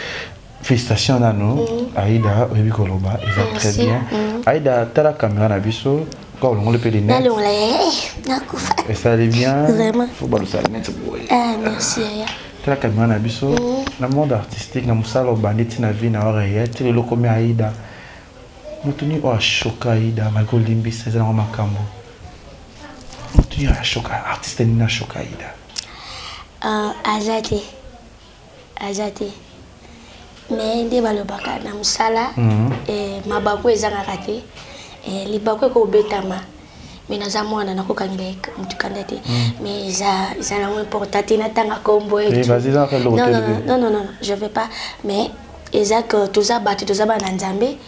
Félicitations nano. Aïda, oyebi koloba, eza très Merci. bien. Aïda, tala caméra na biso, kwa olongoli pe lunettes. Nalongola ye, nakufa. Esali bien. Vraiment. Faut balusa lunette boye. Ah, merci yaya. Tala caméra na biso, na monde artistique, na mosala obandi ti na vie na yo réel, ti lelo komi Aïda. Moto nini oyo ashoka Aïda, malgré olimbisa, eza nango makambo. Moto nini oyo ashoka, artiste nini ashoka Aïda? Aza te. Aza te. Mais nde balobaka na mosala, mabaku ezangaka te. Libaku ekobetama. Mais naza mwana nakokangela ye motu kanda te. Mais eza nango important te natanga kombo et Eh, tout. vas-y, eza kaka eloko Non, te, non, bébé. non, non, non, non, je vais pas. Mais eza que toza bato, toza bana Nzambe.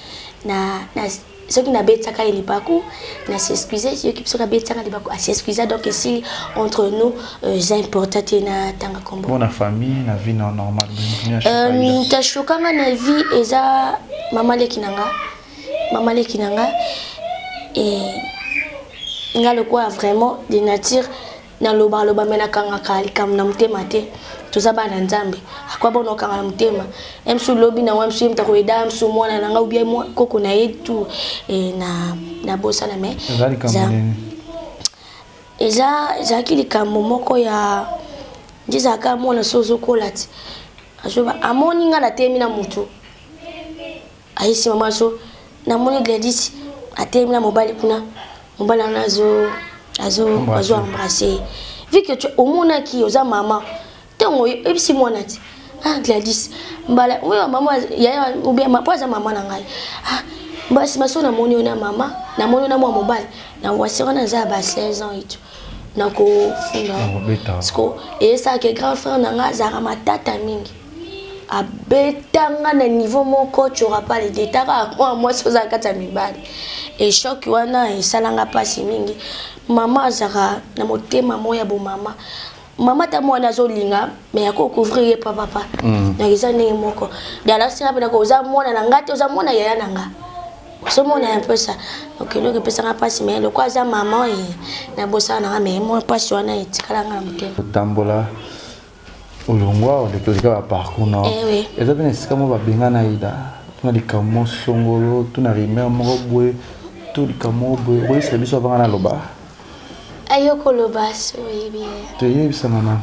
Na, na, soki nabetaka ye libaku, na s'excuser, soki soki abetaka libaku, a s'excuser. Donc ici entre nous, eza important te na tanga kombo. Bon, na famille, na vie na normal, na choka Aïda. Tashokanga na vie eza mama leki na nga. Mama leki na nga. Et nga lokola vraiment de nature, Nalobaloba me nakangaka likambo na motema te. Toza bana Nzambe, akwa bona okanga na motema. Msu lobi na msu ye mutako eda msu mwana na nga ou bien koko na ye tout na na bosana mais eza ezalaki likambo moko ya nde ezalaka mwana so ozokola ti azoba amoni nga nateyemi na motu, ayesi mama so namoni Gladys atelemi na mobali kuna, mobali wana azo azo azo embrasse. Vu que tu omonaki oza mama, ntango oyebisi mwana ti ah Gladys mbala oyo mama yaya ou bien po aza mama na ngai, ah mbala nsima so namoni yo na mama, namoni yo na mwa mobali na wasi wana aza ya ba 16 ans et tout, nakofunda siko. Esalaka grand frère na ngai azalaka matata mingi, abetanga na niveau moko tu auras pas les détails. Kaka mwa mwasi ozala kati ya mibali, échec wana esalanga mpasi mingi. Mama azalaka na motema moko ya bomama, mama ta mwana azolinga mais akocouvrir ye papapa. Donc eza ndenge moko dalasinga mpe nako oza mwana na nga te, oza mwana yaya na nga, ozomona un peu ça. Donc eloko epesanga mpasi, mais lokola aza mama e nabosana nanga, mais mwa mpasi wana etikalanga na motema. Otambola, olongwa, oleka baparcours na eza mpe na esika moko babengana Aida tuna likambo songolo, tuna rumeur moko boye to likambo moko boye, okoyebisa biso avanga naloba? Ayo koloba so oyebi. Toyebisanga na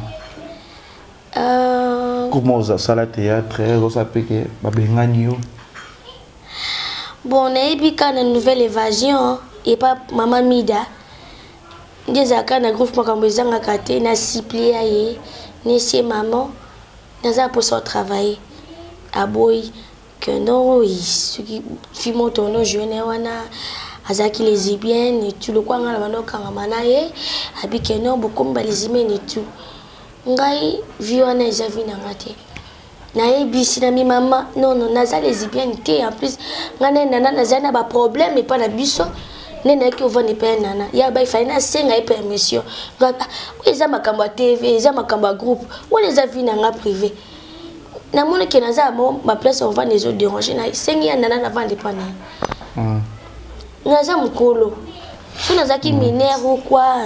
comment ozasala théâtre, ozosala mpe ke babengani yo? Bon, nayebi kaka na Nouvelle Évasion epa mama Mida nde ezalaka na groupe, makambo ezangaka te. Na supplia ye nesie mama naza mposa otravaille, aboyi que non, soki fi moto ono joue na ye wana azalaki lesbienne et tout, lokwa ngai na banda okangama na ye, abi ke non, bokomi balesbienne et tout. Ngai vie wana eza vie na nga te. Nayebisi na mi mama non non, naza lesbienne te. En plus ngai na nana nazali na baproblème epa na biso nde nayaki ovanda epai ya nana ya ba ifai nasenga ye permission. Oyo eza makambo ya TV, eza makambo ya groupe, wana eza vie na nga privé. Namoni ke naza mo baplace ovanda ezoderange, nasengi ya nana navanda epa na ye. Naza mokolo so nazalaki mineur ou quoi,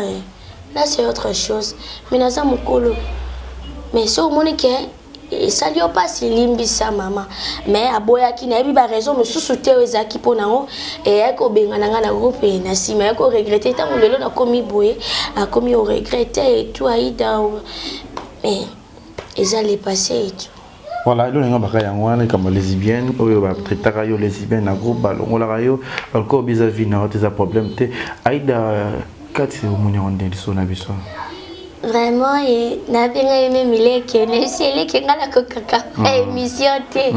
là c'est autre chose, mais naza mokolo. Mais so omoni ke esali yo mpasi, limbisa mama. Mais aboyaki, nayebi baraison mosusu te oyo ezalaki mpo nango eyaki kobengana ngai na groupe. Na nsima ayaki koregrete ntango lelo nakomi boye, akomi oregrete et tout, Aida, mais eza le passé et tout. Voilà, eloko ninga baka yango wana, likambo lesbienne oyo batraitaka yo lesbienne na groupe, balongolaka yo baloko biza vie na yo te, eza problème te. Aida, kati omoni yango nde liso na biso? Vraiment e nabenga ye meme leke, nayebisi eleke ngai nakokaka émission te.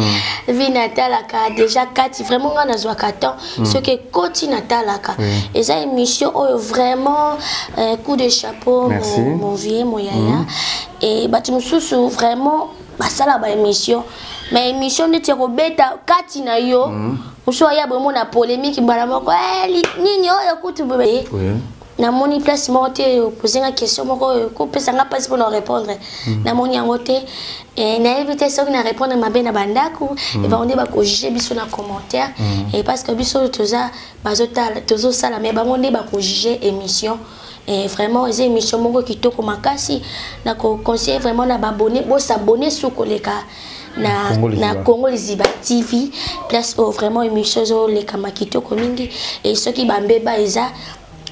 Vi natalaka déjà kati, vraiment ngai nazwaka temps, soki ekoti natalaka. Eza émission oyo vraiment coup de chapeau mon vieux, mon yaya. E bato mosusu vraiment basala baémission, mais émission neti ya kobeta kati na yo mosusu aya boye mona polémique mbala moko nini oyo kutu boye. Namoni place moko te oposenga question moko oyo kopesanga mpasi mpona répondre. Namoni yango te, nayebi te soki na répondre mabe na bandako, bango nde bakojuge biso na commentaire, parce que biso toza bazotala, tozosala, mais bango nde bakojuge émission. Et vraiment eza émission moko kitoko makasi. Nakoconseille vraiment na babone bosabone su koleka na Congo Liziba TV, place oyo vraiment émission ezolekama kitoko mingi. Et soki bambeba eza,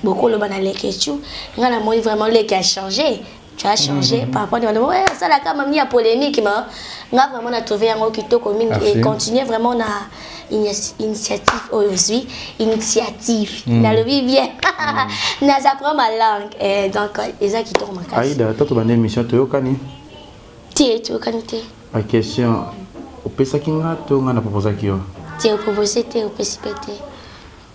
bokoloba na Lekechu. Ngai namoni vraiment leke a changé, tu as changé par rapport à ouais asalaka mami ya polémique, ma nga vraiment na trouvé yango kitoko mingi et continuer vraiment na initiative oyo ozwi initiative. Nalobi bien, naza prend ma langue, donc eza kitoko makasi. Aida, toto banda émission, toyokani? Te, toyokani te. Baquestion opesaki nga to nga na proposaki yo? Te, opropose te, opesi mpe te.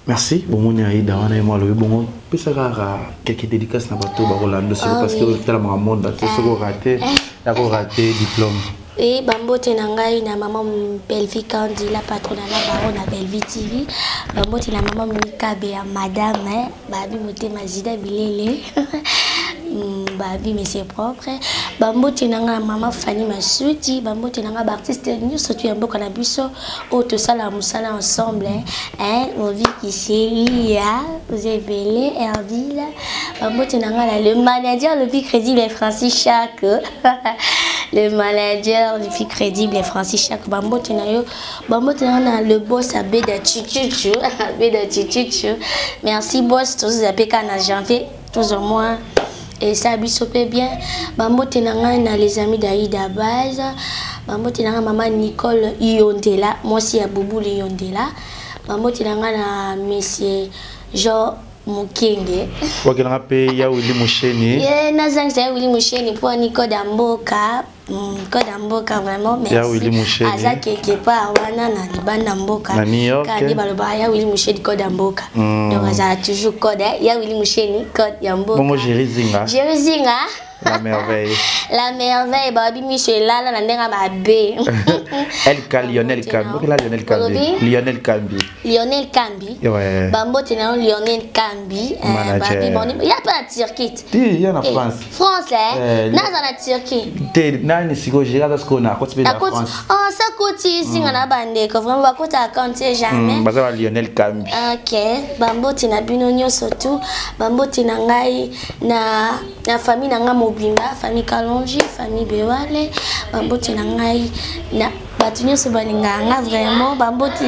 Merci. Bomoni Aida wana, ye mo alobi bongo, pesa kaka quelques dédicaces na bato bakolanda siko, parce que otalamaka monde te, soki orate ya korate diplôme. Oui, bambote na ngai na mama Bellevie Kandi, la patronne na baro na Bellevie TV. Bambote na mama Mikabe ya madame, babi motema zida bilele. Babi mais c'est propre. Bambote na nga mama Fanny Masuti, bambote na nga ba artiste nyonso tu ya mboka na biso oyo tosala mosala ensemble hein, Ovi Kiselia, Ozebele, Erdila. Bambote na nga le manager le plus crédible Francis Chak. Le manager le plus crédible Francis Chak. Bambote na yo, bambote na nga le boss Abeda Chuchuchu, Abeda Chuchuchu. Merci boss, tous apeka na janvier, tous au moins et ça biso pe bien. Bambote na nga na les amis d'Aïda Base, bambote na nga mama Nicole Yondela, mwasi ya Bubuli Yondela. Bambote na nga na monsieur Jean Mukenge. Wakelanga pe ya Willy Musheni. Ye nazangisa ya Willy Musheni po Nicole ya mboka. Code ya mboka vraiment merci. Ya Willy Musheni. Aza quelque part wana na libanda mboka. Na New York. Kandi baloba ya Willy Musheni code ya mboka. Donc azala toujours code ya Willy Musheni code ya mboka. Bongo Jerry Zinga. Jerry Zinga. La merveille. La merveille babi Michel lala na ndenga mabe. LK Lionel Kambi. Ok la Lionel Kambi. Lionel Kambi. Lionel Kambi. Ouais. Bambote na Lionel Kambi. Manager. Babi bon, il y a pas la Turquie. Ti, il y a na France. France eh. Naza na Turquie. Te nani siko Gérard parce qu'on a côté de la France. Oh ça côté singa na bandeko vraiment ba kota compter jamais. Baza Lionel Kambi. OK, bambote na bino nyonso tout, bambote na ngai na na famille na nga mobimba, famille Kalonji, famille Bewale, bambote na ngai na bato nyonso balingaka nga vraiment bambote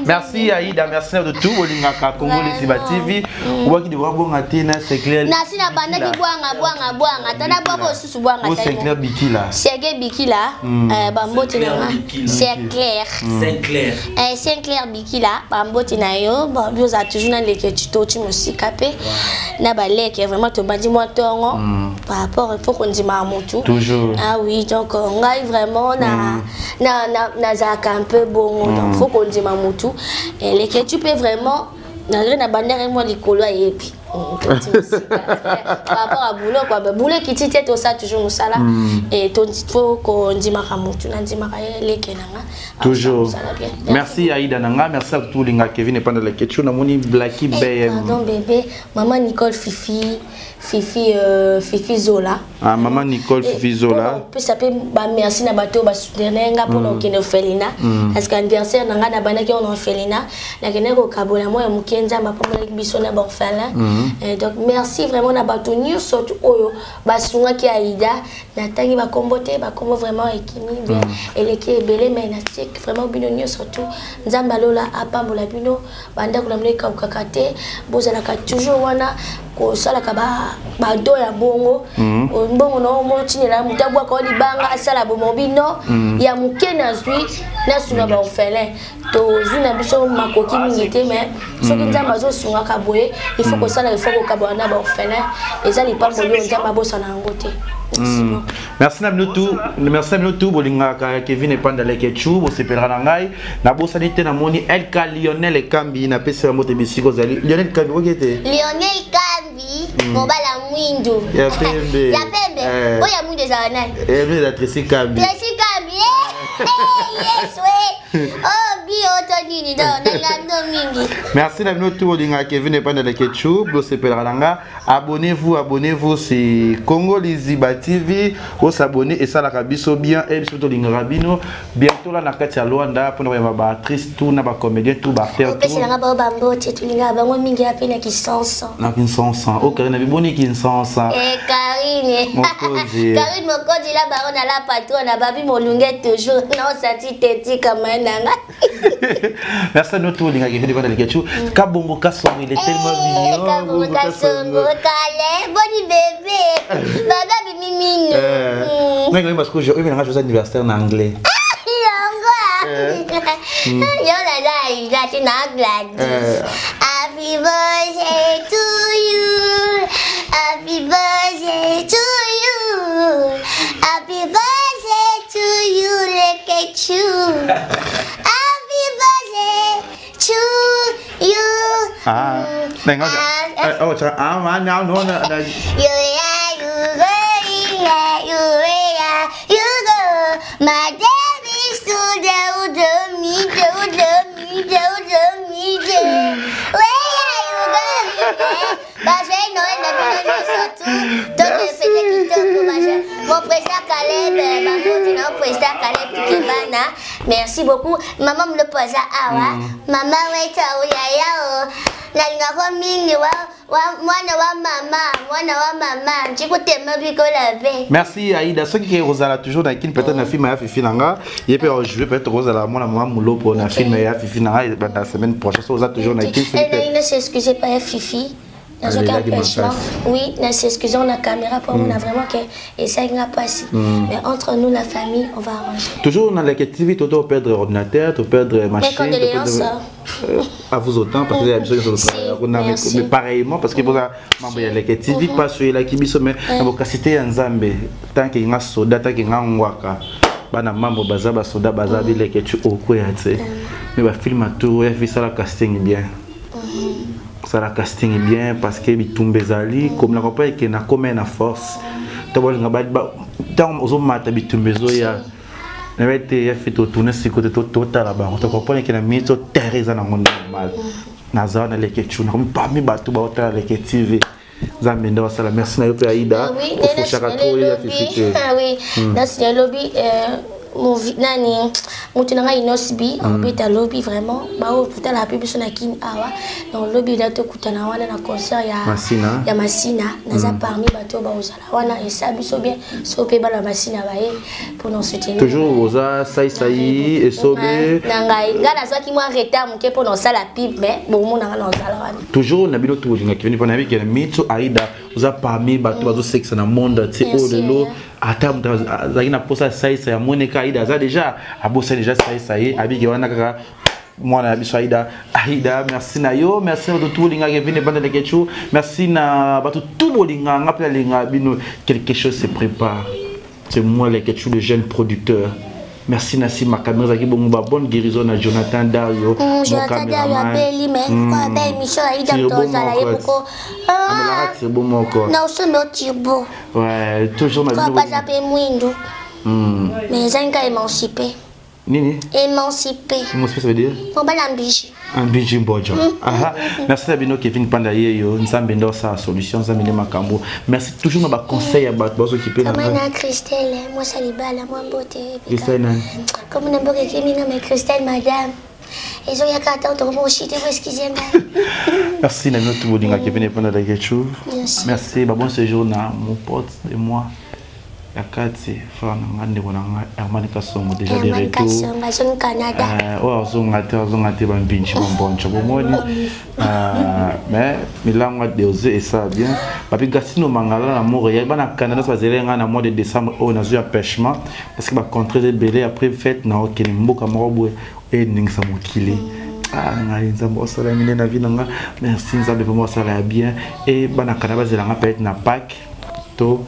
Merci Aïda, merci de tout bolingaka Congo Liziba TV. Obaki devra bonga te na Sinclair. Na si na bandaki bwanga bwanga bwanga tana bwanga osusu bwanga ta. Sinclair Bikila. Serge Bikila, bambote na nga. Sinclair. Sinclair. Sinclair Bikila, bambote na yo, bon bizo toujours na leke tuto tu musika pe. Na baleke vraiment to bandi moi tongo par rapport il faut qu'on dima mutu. Toujours. Ah oui, donc ngai vraiment na na na nazaka un peu bon donc faut qu'on dima mutu. Et leke tu peux vraiment na na bandere moi likolo ayebi. Par rapport à boulot quoi, boulot qui tite tout ça toujours musala et ton faut qu'on dima mutu na dima leke nanga. Toujours. Merci Aïda Nanga, merci à tous les gars Kevin et pendant la question na moni Blacky BM. Pardon bébé, maman Nicole Fifi, Fifi Fifi Zola. Ah maman Nicole Fifi Zola. Peut s'appeler ba merci na bateau ba soutenir nga pour okende orphelinat parce que anniversaire nanga na banaki on orphelinat na kene ko kabola moi mukenza ma pomona biso na ba orphelin. Donc merci vraiment na bateau nyonso oyo basunga ki Aïda na tangi ba kombote ba kombo vraiment ekimi bien eleki ebele mais na tik vraiment bino nyonso surtout nzamba lola apambola bino banda kuna mleka ukakate bozalaka toujours wana kosalaka ba do ya bongo mbongo no motinela mutabwa ko libanga asala bomo bino ya muke na zwi na sunga ba orphelin to zwi na biso makoki mingi te mais soki nzamba azosungaka boye il faut kosala il faut kokabwana na ba orphelin ezali pamboli oyo nzamba abosana yango te. Merci na bino tout, merci na bino tout bolingaka Kevin Epanda Lekechu, bosepelaka na ngai na bosani te na moni LK Lionel Kambi na pesa moto bisiko zali Lionel Kambi okete Lionel Kambi mobala mwindu ya pembe ya pembe oya mwindu ezala nani eh la Tracy Kambi Tracy Kambi yes we oh bi oto nini do na ndo mingi. Merci na bino tout bolingaka Kevin Epanda Lekechu, bosepelaka na nga. Abonnez-vous, abonnez-vous, c'est Congo Liziba TV. Vous s'abonner et ça la biso bien et surtout l'ingabino. Bientôt là na kati ya Luanda pour nous ba actrice tout na ba comédien tout ba faire tout. Opesa nga ba bambo te tout linga bango mingi ya pe na Kinshasa. Na Kinshasa. Oh Karine boni Kinshasa. Eh Karine. Mokonzi. Karine Mokonzi la baronne la patronne babi molunge toujours. Non sati teti comme nanga. Merci à nous tous les gars qui viennent de Lekechu. Kabongo Kasongo, il est tellement mignon. Kabongo Kasongo, Kale, boni bébé. Baba bimi mignon. Mais parce que j'ai eu un anniversaire en anglais. Happy birthday to you. Happy birthday to you. Happy birthday to you, Lekechu. Happy birthday to you. Ah, oh, ah, no, no, no. You, you go, you, you go. My baby is to the me, the me, the me, the. Where are you going? But I know Mon président Caleb, bamoti na président Caleb Tukebana. Merci beaucoup. Mama Mulopo aza awa. Mama weta oyaya o. Nalingako mingi wa wa mwana wa mama, mwana wa mama. Ndikutema bikola be. Merci Aïda. Soki ke kozala toujours na kin, peut-être na film ya Fifi nanga, ye pe rejouer peut-être kozala mwana mama Mulopo na film ya Fifi nanga na semaine prochaine. So oza toujours na kin. Et na ina s'excuser pas ya Fifi. Nazoki empêchement. Oui, na s'excusant na caméra pour mm. vraiment que esalaki nga mpasi. Mais entre nous la famille, on va arranger. Toujours na Leke TV, toto perdre ordinateur, to perdre machine. Mes condoléances. À vous autant parce que ya biso nyonso mais pareillement parce que boza mambo ya Leke TV pas sur elaki biso, mais na bokasite ya Nzambe, tant que nga soda, tant que nga ngwaka, bana mambo baza basoda, baza bileke tu okwea te, mais bafilm tour ya fisala casting bien, sala casting bien, parce que bitumba ezali comme na comprendre que na comme na force to bolinga ba ntango ozomata, bitumba ezoya, nayebi te ya fi totourne sikoyo te, totala bango, tocomprendre ke na minute oyo terre eza nango normal. Naza wana Leke Chu, nakomi parmi bato baotala Leke TV. Nzambe nde wasala. Merci na yo mpe Aida, ofoshaka trop ya Fifi te. Oui, nasi lobi nani moto na ngai Inosbi akobeta lobi. Vraiment, bao kotala mpe biso na Kini awa. Donc lobi ela tokutana wana na concert ya Masina. Ya Masina. Naza parmi bato oyo baozala wana. Esa biso bien so mpe bana Masina baye mpona soutenir. Toujours oza saisai esobe. Na ngai, ngai nazwaki mwa retard moke mpona osala pub, mais bomona ngai na ozala wana. Toujours na bino tolingaki bino mpona yebi ke na miso Aida oza parmi bato bazosekisa na monde ti oyo lelo. Ata moto azalaki na mposa asalisa ya moneka, Aida aza déjà, abosani déjà salisa ye, abiki wana kaka mwana ya biso Aida. Aida, merci na yo, merci na bato tu bolingaka Evine Banda Lekechu, merci na bato tu bolingaka nga mpe nalingaka bino. Quelque chose se prépare, c'est moi Lekechu, le jeune producteur. Merci na nsima caméra ezalaki bongo. Ba bonne guérison na Jonathan Dario. Jonathan Dario abeli, mais ba émission Aida tozala ye moko. Amelaka turbo moko. Na osombi o turbo. Ouais, toujours na bino baza mpe mwindu, mais ezangi ka émancipé. Nini? Émancipé. Émancipé, ça veut dire? Mobali ambiji. Ambiji mbojo. Aha, merci na bino. Kevin Panda ye yo, Nzambe nde osala solution, Nzambe nde makambo. Merci toujours na baconseil ya bato bazokipe na na Christelle, mwasi libala, mwa mbote. Christelle nani? Comme na mboka ekemi nga, mais Christelle madame ezoyaka ata tokomoshite po, excuse ngai. Merci na bino tu bolingaka Kevin Panda Lekechu. Merci, ba bon séjour na mon pote de moi ya kati, frère na nga, ndeko na nga Herman Kasongo, déjà de retour. Azongi Canada. Oyo azonga te, azonga te, bambinci bambonco bomoni, mais milango adose esala bien. Papi Gasino Mangala na Montréal, bana Canada nyonso bazeli ngai na mois de décembre oyo nazwi empêchement parce que bacontrées ebele. Après fête na okende mboka moko boye eningisa mokili. Ah, ngai Nzambe osala mine na vie na nga. Merci Nzambe, vraiment osala ya bien. E bana Canada bazelanga peut-être na Pâques to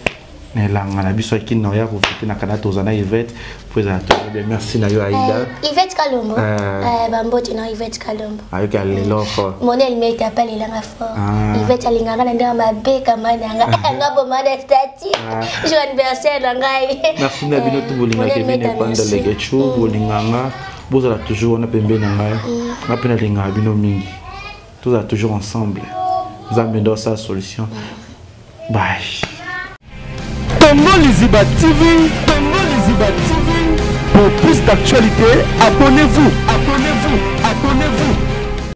na elanga na biso akini na oya kofete na Canada. Toza na Yvette po ezala toujours bien. Merci na yo Aida. Yvette Kalombo, bambote na Yvette Kalombo. Ayoki alelo fort. Monel mete apalelanga fort. Yvette alingaka na ndenge mabe kama nanga nga boma na statut jour anniversaire na ngai. Merci na bino tu bolingaka Kevin Epanda Legechu, bolinganga, bozala toujours wana pembeni na ngai, nga mpe nalingaka bino mingi. Tozala toujours ensemble, Nzambe nde osala solution. Bye. Congo Liziba TV, Congo Liziba TV. Pour plus d'actualités, abonnez-vous, abonnez-vous, abonnez-vous.